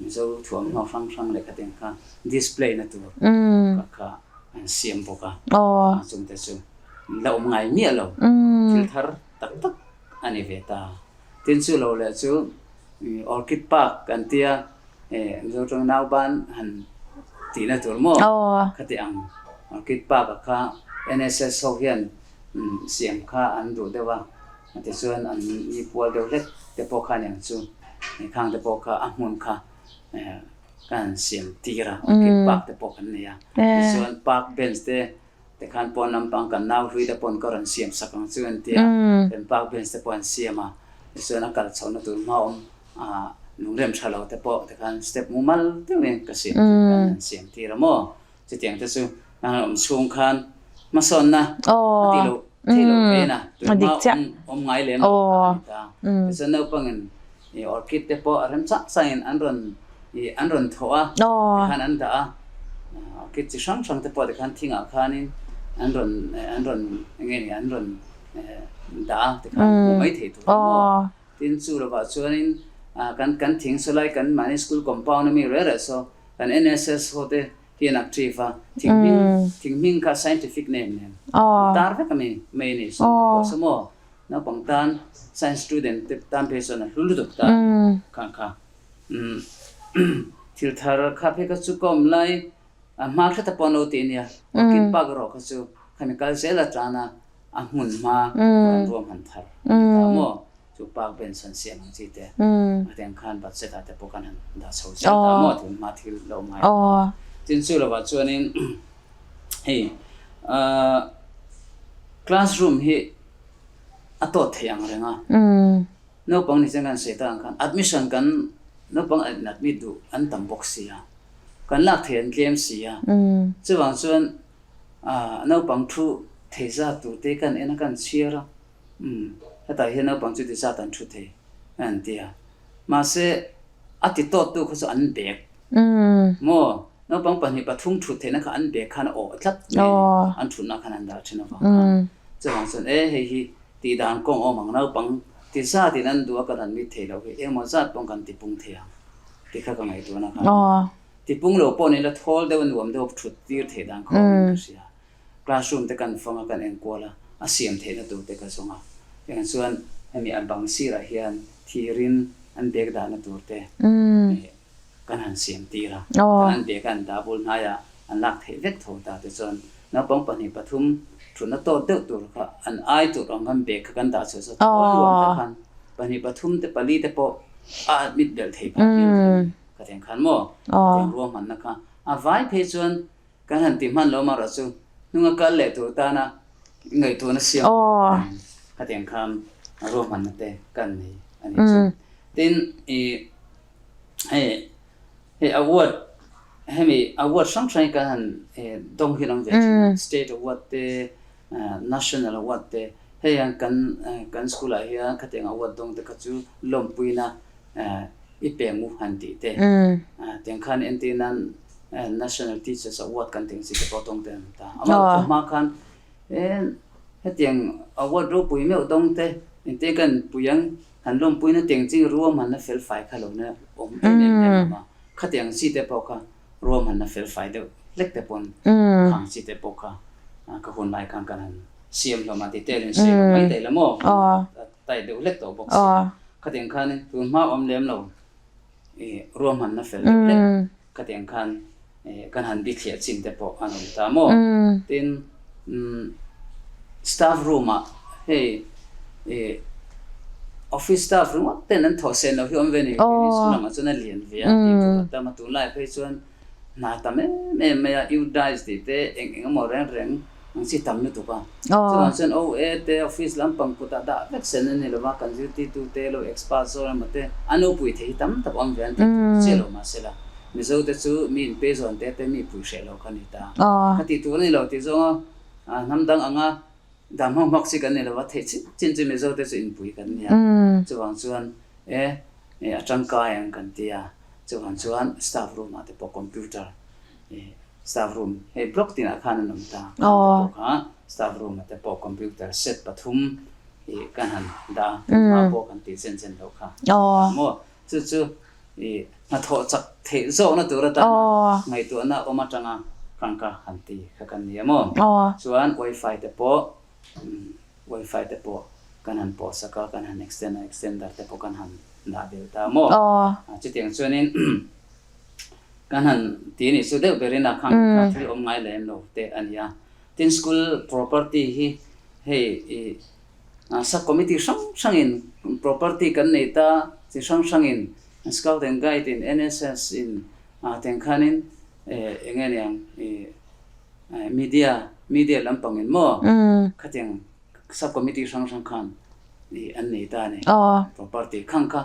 Mizo thuamhnaw hrang hrang leh khatin kha display na tur kha kha an siam bawk a, chungte chu la awm ngai miah lo thil thar tak tak a ni ve ta. Tin chu lo leh chu Orchid Park kan tia Mizo tawng nauban han tihna tur maw khati ang Orchid Park ah kha NSS ho hian siam kha an duh deuh a. Tichuan an ni pual deuh hlek te pawh kha aniang chu khang te pawh kha a hmun kha ka han siam tir a, orchid park te pawh kan nei a. Tichuan park bench te te khan pawn lampang kan nau hlui te pawn ka rawn siam sak ang chu an ti a, kan park bench te pawh an siam a, tichuan a kal chhohna tur hma awm lungrem tha lo te pawh te khan step mumal deuhin ka siam tir kan han siam tir a maw. Chutiang te chu an awm chhung khan hmasawnna a ti loh theih loh ve na, tunhma awm ngai lem lo kha a ni ta. Tichuan naupangin orchid te pawh a rem chang changin an rawn an rawn thawh a, tikhan an dah a, orchid chi hrang hrang te pawh tikhan thingah khanin an rawn an rawn eng nge ni an rawn dah a tikhan hmuh mai theih tur maw. Tin chu lovah chuanin kan kan thing saw lai kan mahni school compound ami reh reh saw Kan NSS ho te hian active a, thing hming thing hming kha scientific name nen an tar vek a mi mai a ni. Saw pawh saw maw naupang tan science student te tan phei chuan a hlu lutuk ta kha kha. Thil thar kha phei kha chu ka awm lai a hma hret a pawn lo tih a nia, orchid park erawh kha chu khami kal zel atana a hmun hma kan ruahman thar a ni ta maw. Chu park bench an siam ang chi te hetiang khan budget ah te pawh kan han dah chho zel ta maw tun hma thil lo awm ngai lo a. Tin chu lovah chuanin hei classroom hi a tawt thei ang reng a, naupang ni chuan kan sawi tak ang khan admission kan naupang admit duh an tam bawk si a, kan lak thei an tlem si a, chuvang chuan naupang thu thei zat tur te kan en a kan chhiar a. Umm, hetah hian naupang chu ti zat an thu thei a an ti a. Mahse, a ti tawttu kha chu an bek. Maw, naupang pahnih pathum thut theihna kha an bek khan a awh tlat mai a ni. An thutna khan an dah thin avang khan. Chuvang chuan e hei hi tih dan kawng awm ang naupang ti zatin an duh a kan an mit thei loh hi engmaw zat pawh kan ti pung thei ang tih kha ka ngaihtuahna khan. Ti pung lo pawh ni la thawl deuh a nuam deuh thut tir theih dan kha awmin ka hria. Classroom te kan fang a, kan enkual a, a siam theihna tur te ka zawng a. Engah chuan hemi a bang sirah hian thirin an bag dahna tur te kan han siam tir a. Kan an bag a an dah bul hnaiah an lak theih vek tho ta te chuan naupang pahnih pathum thutna tawt deuh tur kha an ai tur ang khan bag kha kan dah chhuah chuan thawl nuam tak khan pahnih pathum te pali te pawh a admit belh thei phah hial thei. Khatiang khan maw? Khatiang ruahmanna kha a vai phei chuan kan han ti hman lo marawh chu hnunga kal leh tur tana ngaihtuahna siam tur khatiang khan ruahmanna te kan nei a ni chu. Tin, ih hei hei award hemi award hrang hrang hi kan han dawng hi an awm ve thin a, state award te national award te hei hian kan kan school ah hian khatiang award dawng te kha chu lawmpuina i peng u han tih te tiang khan entir nan National Teachers Award kan tih ang chi te pawh dawng te an awm ta. Amah erawh chu hma khan hetiang award ropui meuh dawng te engtin kan pui ang han lawmpuina tiang chi ruahmanna fel fai kha lo na awm em em em awm a, khatiang chi te pawh kha ruahmanna fel fai deuh hlek te pawn khang chi te pawh kha ka hun lai khan kan han siam hlawm a detail in sawi lo mai daih la maw tai deuh hlek tawh bawk si a. Khatiang khanin tun hma awm lem lo i ruahmanna fel deuh hlek khatiang khan kan han bithliah chin te pawh an awm ta maw? Tin, staff room ah hei i office staff ringawt ten an thawh sen loh hi awm ve ni, keini school angah chuan a lian ve a tih tur a tam a, tunlai phei chuan hna tam em em mai a, UDISE tih te eng eng emaw reng reng ang chi tam lutuk a. Chuvang chuan OA te office lampang kutah dah vek sen a ni lova, kan zirtirtu te lo expert zawk emaw te an lo pui thei hi tam tak awm ve an tih tur chiah lo mahsela Mizo te chu mi in pe zawn te te mi pui hreh lo kha ni ta. Kha tih tur a ni lo tih zawnga hnam dang anga dam hmang hmak chi kan ni lova, theih chin chin chu Mizo te chu inpui kan nia. Chuvang chuan e a tangkai ang kan ti a, chuvang chuan staff room ah te pawh computer Staff room hei block tinah khan an awm ta. Khang te pawh kha staff room ah te pawh computer set pathum ih kan han dah a, tun hma pawh kan tih chen chen loh kha a ni ta maw? Chu chu ih hnathawh chak theih zawkna tur atana ngaihtuahna awm atanga khang kha han ti kha kan ni a maw? Chuan wifi te pawh wifi te pawh kan han pawh sak a, kan han extend a, extender te pawh kan han dah belh ta maw? Chutiang chuanin Kan han ti nih chu deuh berin a khang kha thil awm ngai lem lo te a ni a. Tin school property hi hei ih sub committee hrang hrangin property kan nei ta chi hrang hrangin scout and guide in NSS in ah tiang khanin eh eng nge niang ih media media lampangin maw khatiang sub committee hrang hrang khan ih an nei ta a ni property khang kha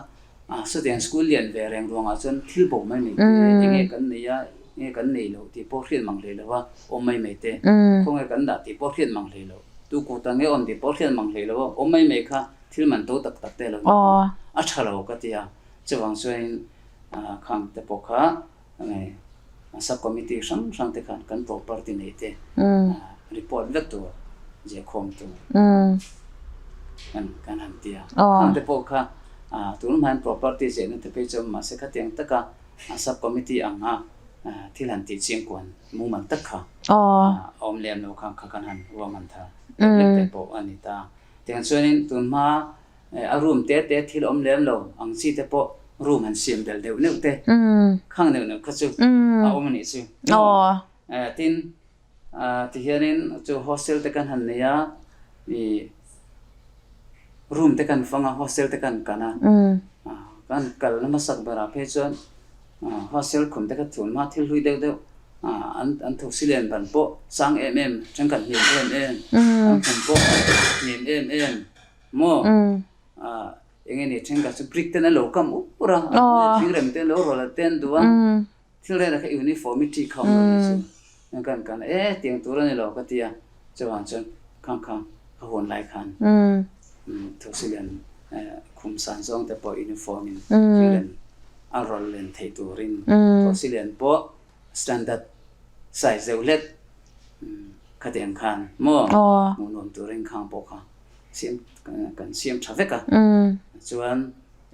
Sawtiang school lian ve reng ruangah chuan thil bo mai mai te, enge kan nei a, enge kan nei loh tih pawh hriat mang hlei lo a, awm mai mai te, khawnge kan dah tih pawh hriat mang hlei lo, tu kut ang nge awm tih pawh hriat mang hlei lo a, awm mai mai kha thil man to tak tak te lo ni a, a tha lo ka ti a, chuvang chuanin khang te pawh kha Sub committee hrang hrang te khan kan property nei te report vek tur ziahkhawm tur kan kan han ti a. Khang te pawh kha tun hmain property ziahna te phei chuan mahse khatiang taka sub committee anga thil han tih chiang kuan mumal tak kha a awm lem lo kha kha kan han ruahman thar lek te pawh a ni ta. Tiang chuanin tun hma A room te te thil awm lem lo ang chi te pawh room han siam belh deuh neuh te khang neuh neuh kha chu a awm a nih chu. Tin, tihianin chu hostel te kan han nei a, ih room te kan fang a, hostel te kan kan a, kan kal na hmasak berah phei chuan hostel khum te kha thun hma thil hlui deuh deuh an an thosi len ban pawh sang em em, thenkhat hniam em em, an khum pawh hniam em em. Maw? Ah, eng nge ni thenkhat chu brick ten an lo kam up ur a, an hmui thing rem te an lo rawlh a te an duh a, thil reng kha uniformity kha awm lo ni chu. Eng kan kan e tiang tur a ni lo ka ti a, chuvang chuan khang kha ka huan lai khan Thosilian khum san zawng te pawh uniform in thing rem a rawlh len theih turin Thosilian pawh standard size deuh hlek khatiang khan maw hmuh nuam turin khang pawh kha siam kan siam tha vek a chuan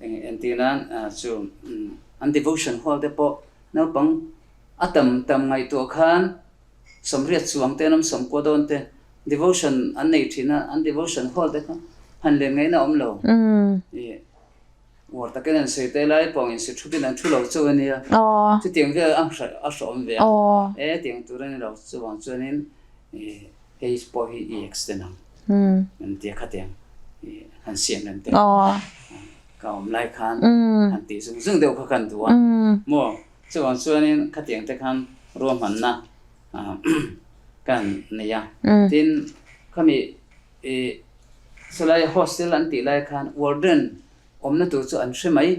entir nan chu an devotion hall te pawh naupang a tam tam ngaihtuah khan sawmriat chuang te an awm sawmkua dawn te devotion an nei thin a an devotion hall te kha han len ngaihna a awm lo ih uar takin an sawi te lai pawh ang insi thupin an thu lo chauh a nia chutiang vel a a hrawm ve a e tiang tur a ni lo chuvang chuanin ih Hei pawh hi i extend ang. An tia khatiang i han siam rem te. Ka awm lai khan han tih zung zung deuh kha kan duh a maw? Chuvang chuanin khatiang te khan ruahmanna kan nei a. Tin, khami ih chulai hostel an tih lai khan warden awmna tur chu an hre mai.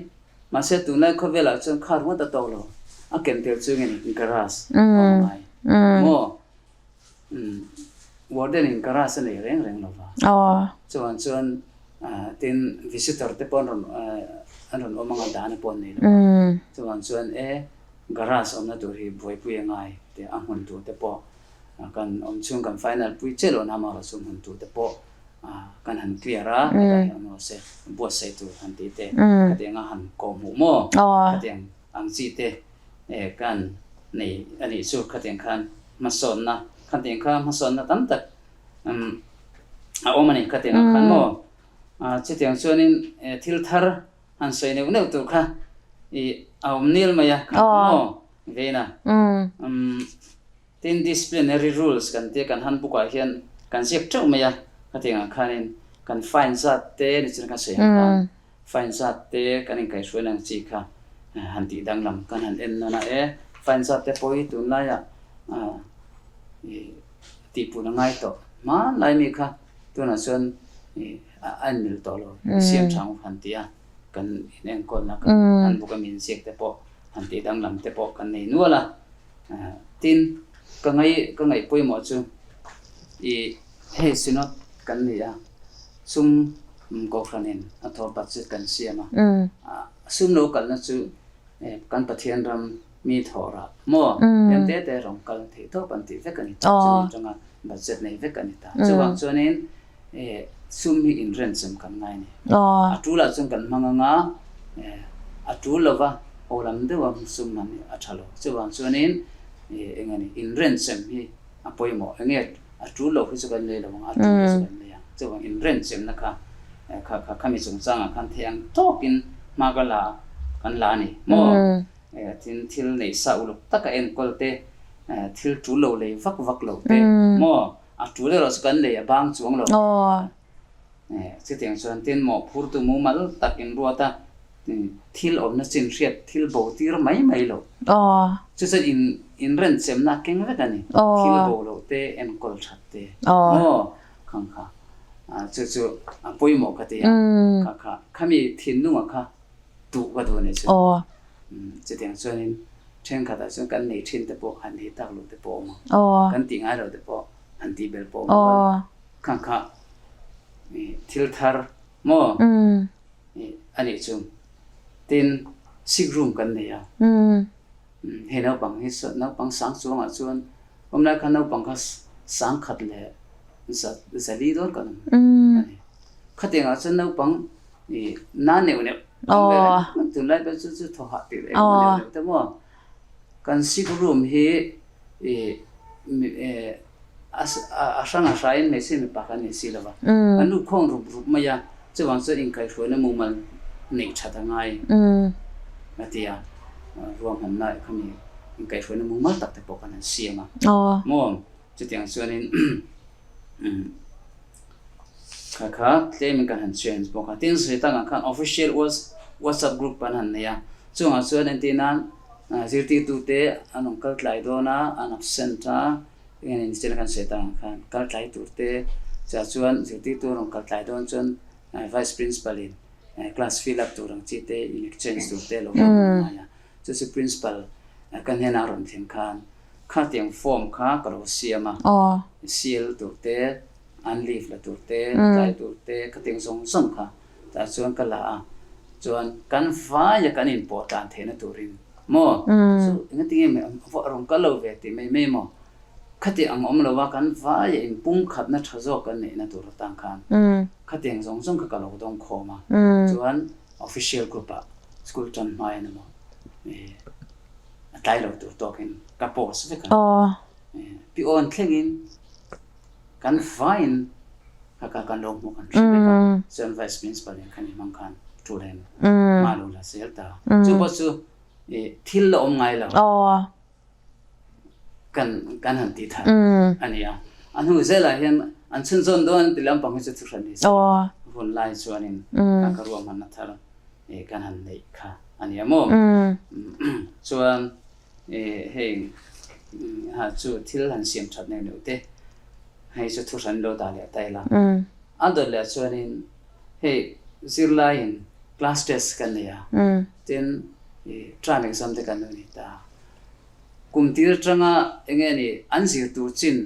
Mahse tunlai khawvelah chuan kha ringawt a tawk lo. A ken tel chungin garage a awm ngai maw? Warden in garage a nei reng reng lo va. Chuvang chuan tin visitor te pawh an rawn an rawn awm anga dan a pawh an nei lo va. Chuvang chuan e garage awmna tur hi buaipui a ngai te a hmun tur te pawh kan awm chhung kan final pui chiah lo na amaherawhchu hmun tur te pawh kan han clear a hetah hian awm rawh se buatsaih tur han tih te khatiang a han kawhhmuh maw khatiang Ang chi te kan nei a nih chu khatiang khan hmasawnna khatiang kha hmasawnna tam tak a awm a ni khatiang ang khan maw. Chutiang chuanin thil thar han sawi neuh neuh tur kha ih a awm nil mai a kha maw veina. Tin disciplinary rules kan tia kan handbook ah hian kan ziak teuh mai a khatiang ang khanin kan fine zat te ni chuan kan sawi ang khan Fine zat te kan inkaihhruaina ang chi kha han tih danglam kan han en nawn a e. Fine zat te pawh hi tunlaiah tihpun a ngai tawh. Hmanlai mi kha tunah chuan a inmil tawh lo. Siam tha ang han ti a, kan inenkawlna kan handbook a min ziak te pawh han tih danglam te pawh kan nei nual a. Tin, ka ngai ka ngaih pawimawh chu ih hei synod kan ni a, sum Kohhranin a thaw budget kan siam a, sum lo kalna chu kan Pathian ram mi thawh rah maw tlem te te rawn kal theih tawp an tih vek a ni ta, chumi atanga budget nei vek a ni ta. Chuvang chuanin sum hi inrenchem kan ngai a ni. A tulah chuan kan hmang anga a tul lova haw lam deuha sum hman hi a tha lo. Chuvang chuanin eng a ni inrenchem hi a pawimawh. Enge A tul lo hi chu kan lei lo ang, a tul hi chu kan lei ang. Chuvang inrenchemna kha kha kha khami chungchangah khan thei ang tawkin hma ka la kan la a ni maw? Tin, thil neih sa uluk taka enkawl te, thil tul lo lei vak vak lo te maw? A tul erawh chu kan lei a bang chuang lo. Chutiang chuan tin mawhphurtu mumal tak inruat a, thil awmna chin hriat thil bo tir mai mai lo. Chu chuan in inrenchemna a keng vek a ni. Thil bo loh te, enkawl that te maw khang kha chu chu a pawimawh ka ti a, kha kha khami thinlunga kha duh ka duh a ni chu. Chutiang chuanin thenkhatah chuan kan nei thin te pawh han nei tak loh te pawh a awm ang, kan tih ngai loh te pawh han tih belh pawh a awm ang. Khang kha thil thar maw a nih chu. Tin, sick room kan nei a. Hei naupang hi naupang sang chuangah chuan awm lai khan naupang kha sang khat leh zali dawn kan awm a ni. Khatiangah chuan naupang na neuh neuh awm ve reng tunlai pawh chu chu thaw hah tih leh engemaw neuh neuh te maw. Kan sick room hi a hrang a hraiin hmeichhia mipa kan nei si lo va, an lut khawng rup rup mai a, chuvang chuan inkaihhruaina mumal neih that a ngai a ti a, ruahmanna khami inkaihhruaina mumal tak te pawh kan han siam a maw, chutiang chuanin kha kha tlemin kan han change bawk a, tin sawi takah khan official whatsapp group kan han nei a, chungah chuan entir nan zirtirtute an rawn kal tlai dawn a, an absent a. Eng in chena kan sawi tang ang khan kal tlai tur te chah chuan zirtirtu a rawn kal tlai dawn chuan vice principal in class fill up tur ang chi te in exchange tur te a lo awm ang ngai a, chu chu principal ka hnenah a rawn thlen khan khatiang form kha ka lo siam a, seal tur te an leave la tur te tlai tur te khatiang zawng zawng kha tah chuan ka la a, chuan kan vaia kan inpawh tlan theihna turin. Maw? Chu engatinge mai a rawn kal lo ve tih mai mai maw? Khatiang ang awm lo a, kan vaia inpumkhatna tha zawk kan neihna tur atan khan khatiang zawng zawng kha ka lo dawng khawm a. Chuan official group ah school tan hmain emaw a tlai lo tur tawkin ka post vek a. Pi awn thlengin Kan faiin kha kha kan lo hmuh kan hre vek a, chuan Vice Principal in khani hmang khan tul em hma lo la zel ta. Chu pawh chu thil la awm ngai lo kan kan han tih thar a ni a. A hnu zelah hian an chhunzawn dawn ti lampang hi chu thuhran ni se hun lai chuanin kha ka ruahmanna thar. kan han neih kha a nia maw? Chuan heng ha chu thil han siam that neuh neuh te hei chu thu hran lo dah leh ta ila. A dawt leh chuanin hei zirlaiin class test kan nei a, tin term exam te kan lo nei ta. Kum tir atanga eng nge ni an zir tur chin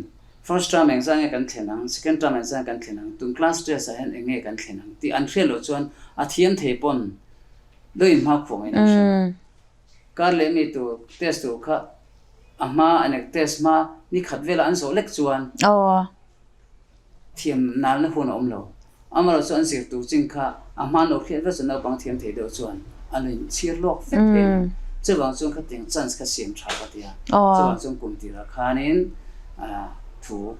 first term engzah nge kan thlen ang, second term engzah nge kan thlen ang, tun class test ah hian eng nge kan thlen ang tih an hriat loh chuan a thiam thei pawn lo inhma khuang in an hre lo. Kar leh mi tur test tur kha a hma an test hma ni khat velah an zawh lek chuan Thiam nalna hun a awm lo. Amaherawh chu an zir tur chin kha a hma lo hriat vek chu naupang thiam thei deuh chuan an lo inchhir lawk vek thei a ni. Chuvang chuan khatiang chance kha siam tha ka ti a. Chuvang chuan kum tirah khanin thu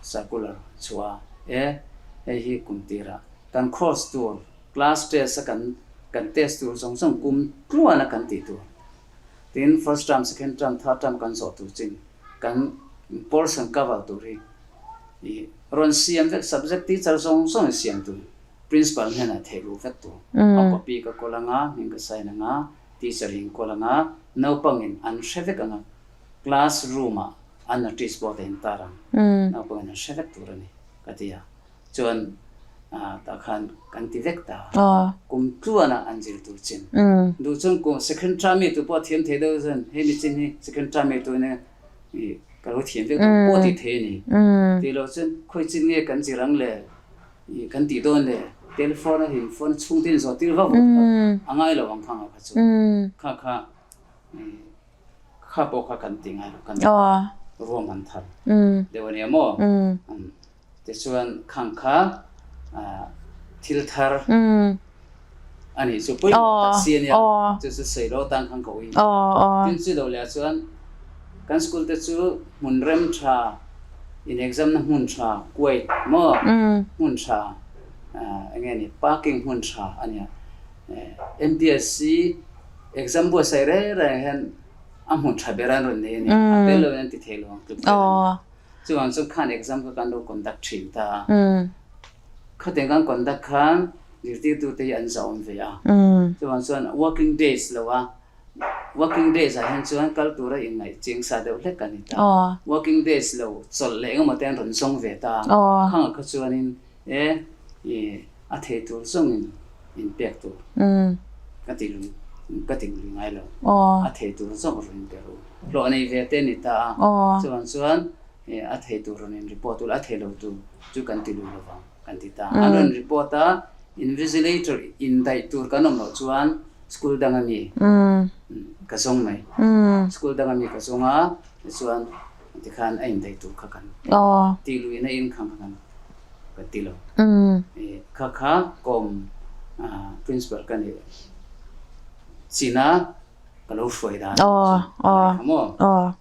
circular chhuah a, e hei hi kum tirah kan course tur class test a kan kan test tur zawng zawng kum tluana kan tih tur. Tin first term, second term, third term kan zawh tur chin kan portion cover tur hi i rawn siam vek subject teacher zawng zawng in siam tur principal hnenah theih luh vek tur a copy ka kawl anga hming ka sign anga teacher in kawl anga naupang in an hre vek anga class room ah an notice board a in tar ang naupang in an hre vek tur a ni ka ti a. Chuan tah khan kan ti vek ta. Kum tluanah an zir tur chin. Duh chuan kum second term mi tu pawh thiam thei deuh chuan hei mi chin hi second term mi tu nia ka lo thiam vek duh pawh ti thei a ni. Tih loh chuan khawi chin nge kan zir ang le kan tih dawn le telephone a in phone chhung te in zawh tir vak vak kha a ngai lo ang khang ah kha chuan kha kha Kha pawh kha kan ti ngai lo, kan ruam han thar deuh a nia maw? Tichuan khang kha thil thar a nih chu pawimawh tak si a nia, chu chu sawi lo atan khan ka ui mai a. Tin chu lo leh ah chuan kan school te chu hmun rem tha, in exam na hmun tha, kuait maw hmun tha eng nge ni parking hmun tha a nia. MPSC Exam buatsaih reng reng hian a hmun tha ber an rawn nei a ni. A tel lo in an ti thei lo ang tluk vel a ni. Chuvang chuan khan exam kha kan lo conduct thin ta a. Khatiang kan conduct khan zirtirtute hi an zahawm ve a. Chuvang chuan working days lo a, working days ah hian chuan kal tura inngaih ching sa deuh hlek a ni ta. Working days lo chawlh leh engemaw te an rawn zawng ve ta a. Khangah kha chuanin e i A thei tur zawngin in pek tur ka ti lui ka ti lui ngai lo. A thei tur zawng rawn in pe ru. Hlawh nei ve te ni ta a. Chuan chuan a thei tur rawn in report ula a thei lo tur chu kan ti lui lovang kan ti ta. An rawn report a invigilator in daih tur kan awm loh chuan school dang ami ka zawng mai. School dang ami ka zawng a tichuan tikhan a in daih tur kha kan ti lui na in kha kan Ka ti lo. Kha kha kawm principal ka nih chin a ka lo hruai dan chu a ni kha maw.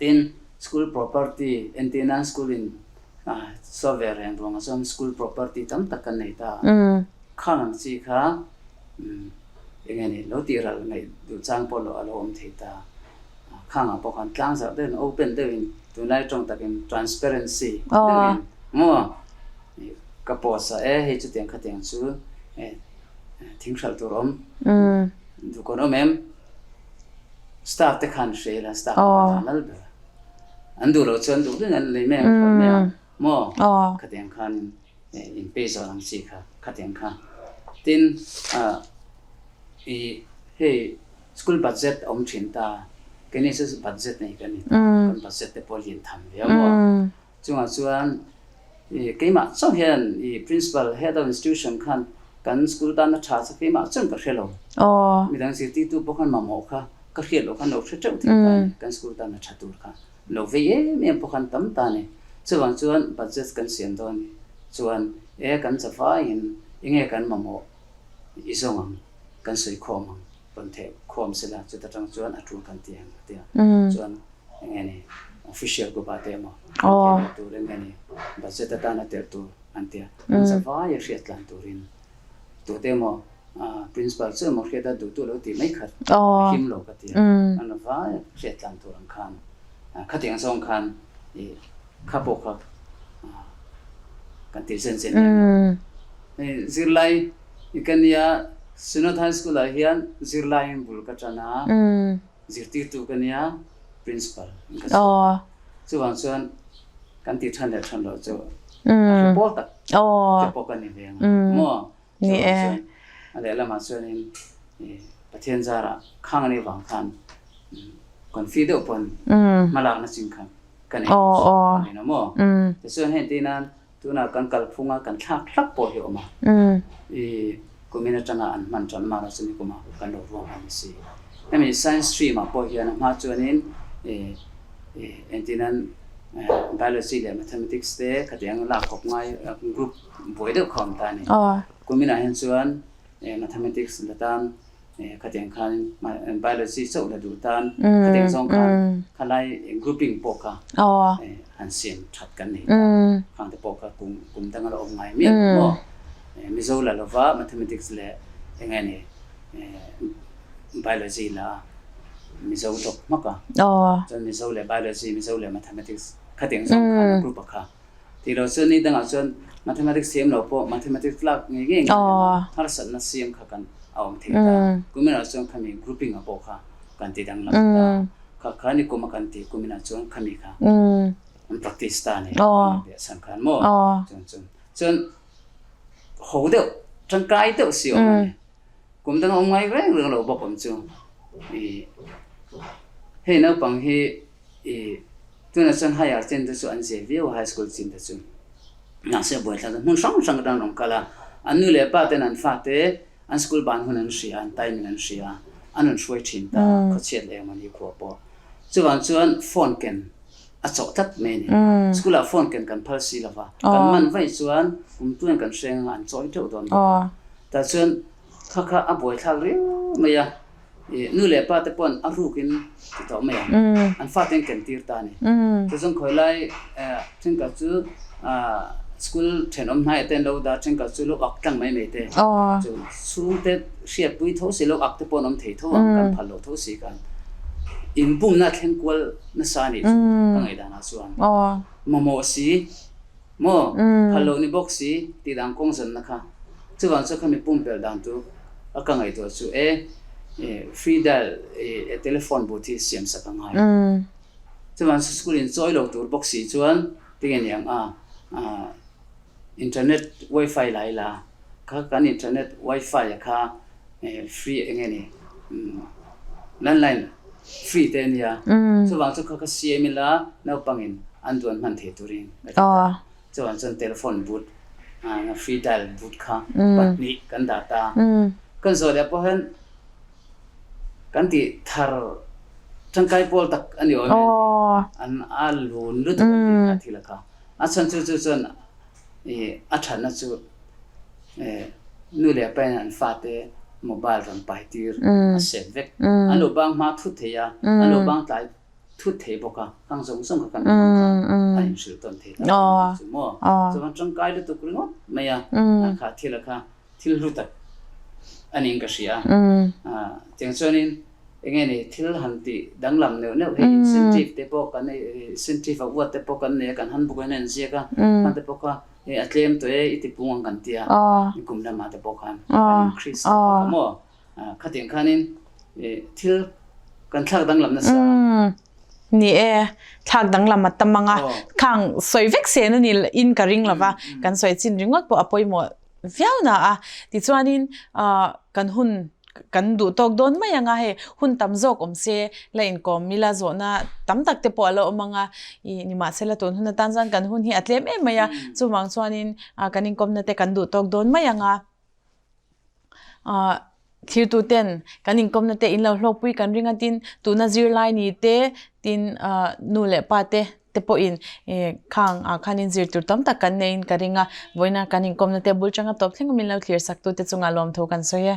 Tin, school property entir nan school in saw ve reng ruangah chuan school property tam tak kan nei ta a. Khang ang chi kha eng nge ni lo tih ral ngaih duh chang pawh lo a lo awm thei ta. Khangah pawh khan tlang zarh deuhin open deuhin tunlai tawng takin transparency deuhin maw ka post a e hei chutiang khatiang chu thing hralh tur awm duhkawn awm em staff te khan hre ila staff te khan an lal ber a an duh loh chuan duh deuhin an lei mai ang hralh mai ang maw khatiang khan in pay zawh ang chi kha khatiang kha tin i hei. School budget a awm thin ta, keini chu budget nei kan ni ta, kan budget te pawh a lian tham viau maw. Chungah chuan i keimah chauh hian i principal, head of institution khan kan school tana tha chu keimah chuan ka hre lo. Midang zirtirtu pawh khan mamawh kha ka hriat loh khan lo hre teuh thei ta a ni, kan school tana tha tur kha lo vei em em pawh khan tam ta a ni. Chuvang chuan budget kan siam dawn chuan e kan chavaiin enge kan mamawh i zawng ang, kan sawi khawm ang. Rawn theh khawm sela chuta tang chuan a tul kan ti ang a ti a. Chuan eng nge ni official group ah te emaw kan theh leh tur eng nge ni budget atana telh tur an ti a. An zavai a hriat tlan turin tute emaw principal chu emaw hriat a duhtu lo tih mai khat a him lo ka ti a. An vai a hriat tlan tur ang khan khatiang zawng khan i kha pawh kha kan ti zen zen lem lo. Zirlai. I ka nia, Synod High School ah hian zirlaiin bul ka tan a, zirtirtu ka nia, Principal in ka chhuak a. Chuvang chuan kan tih than leh than loh chu a hre pawl tak te pawh ka ni ve ang a maw? Chuvang chuan a lehlamah chuanin Pathian zarah khang a nih vang khan confi deuh pawn hmalakna chin khan ka nei a ni lo maw? Tichuan heng tihnan Tunah kan kalphung a kan thlak hlak pawh hi a awm a, i kumin atanga an hman tan mahna chu nikumah kan lo ruang a ni si. Hemi science stream ah pawh hian a hma chuanin i engtinan biology leh mathematics te khatiang lak kawp ngai group buai deuh kha a awm ta a ni. Kuminah hian chuan mathematics la tan Khatiang khan biology chauh la duh tan khatiang zawng khan khalai grouping pawh kha han siam that kan nei ta. Khang te pawh kha kum kum danga la awm ngai miah lo maw. Mizo la lova mathematics leh eng nge ni biology la Mizo tawp hmak a. Chuan Mizo leh biology, Mizo leh mathematics khatiang zawng khan a group a kha. Tih loh chuan ni dangah chuan mathematics thiam lo pawh mathematics lak ngei ngei ngai emaw harsatna siam kha kan a awm thei ta. Kuminah chuan khami grouping ah pawh kha kan ti danglam ta. Kha kha ni kum a kan tih kuminah chuan khami kha an practice ta a ni. An piah chhan khan maw chuan chuan chuan ho deuh tangkai deuh si awm a ni. Kum dang a awm ngai reng reng lo bawk awm chu i hei naupang hi I tunah chuan higher chin te chu an zir viau a, high school chin te chu. Mahse buaithlak chu hmun hrang hrang atang rawn kal a, an nu leh pa ten an fate an school ban hun an hria, an timing an hria, an rawn hruai thin ta a, khawchhiat leh engmahni khua pawh. Chuvang chuan phone ken a chawh tlat mai a ni. School ah phone ken kan phal si lo va, kan man vaih chuan kum tuan kan hreng anga an chawi teuh dawn bawk a. Tah chuan kha kha a buaithlak riau mai a. Nu leh pa te pawn a rukin ti tawh mai ang. An fate an ken tir ta a ni. Chuzawng khawi lai thenkhat chu school thenawm hnaiah te an lo dah, thenkhat chu lo ak tlang mai mai te. Chu chhungte hriatpui tho si lo ak te pawh an awm thei tho ang, kan phal lo tho si khan. Inbumna thleng kual nasa a nih chu ka ngaihdanah chuan. Mamawh si. Maw? Phal loh ni bawk si tih dan kawng zanna kha. Chuvang chu khami pumpelh dan tur a ka ngaihtuah chu e, free dial e telephone booth hi siam sak a ngai. Chuvang chu school in chawi lo tur bawk si chuan tinge niang a internet wifi lai la kha kan internet wifi a kha free enge ni landline free te ania chuvang chu kha ka siam ila naupangin an duan hman thei turin ka ti ta chuvang chuan telephone booth free dial booth kha pahnih kan dah ta kan zawh leh pawh hian kan tih thar tangkai pawl tak a ni awm e an a lun lutuk an tih kha thil a kha a chhan chu chu chuan a thatna chu Nu leh pa in an fate mobile rawn pai tir a set vek. An lo bang hma thut thei a, an lo bang tlai thut thei bawk a, kang zawng zawng kha kan hmang kha a inhrilh tawn thei ta a ni chu maw. Chuan tangkai lutuk ringawt mai a, kha thil a kha thil hlu tak a niin ka hria a. Tiang chuanin eng nge ni thil han tih danglam neuh neuh hi incentive te pawh kan nei, incentive a uat te pawh kan nei a, kan handbook ah hian a inziak a, hman te pawh kha Hei a tlem tawh e, i ti pung ang kan ti a, i kum lamah te pawh khan kan increase ta bawk a maw? Khatiang khanin thil kan thlak danglam nasa a. Ni e, thlak danglam a tam ang a, khang sawi vek sen a ni in ka ring lova, kan sawi chin ringawt pawh a pawimawh viau na a. Tichuanin kan hun kan duh tawk dawn mai ang a, hei hun tam zawk awm se la inkawm ila zawhna tam tak te pawh a la awm ang a, ih nimahsela tun hun atan chuan kan hun hi a tlem em mai a, chuvang chuanin kan inkawmna te kan duh tawk dawn mai ang a, ah thirtu ten kan inkawmna te in lo hlawkpui kan ring a tin tuna zirlai ni te tin ah nu leh pa te te pawhin ih khang ah khanin zir tur tam tak kan neiin ka ring a, vawiina kan inkawmna te bul changa tawp thleng awmin lo thlir sak tu te chungah lawmthu kan sawi e.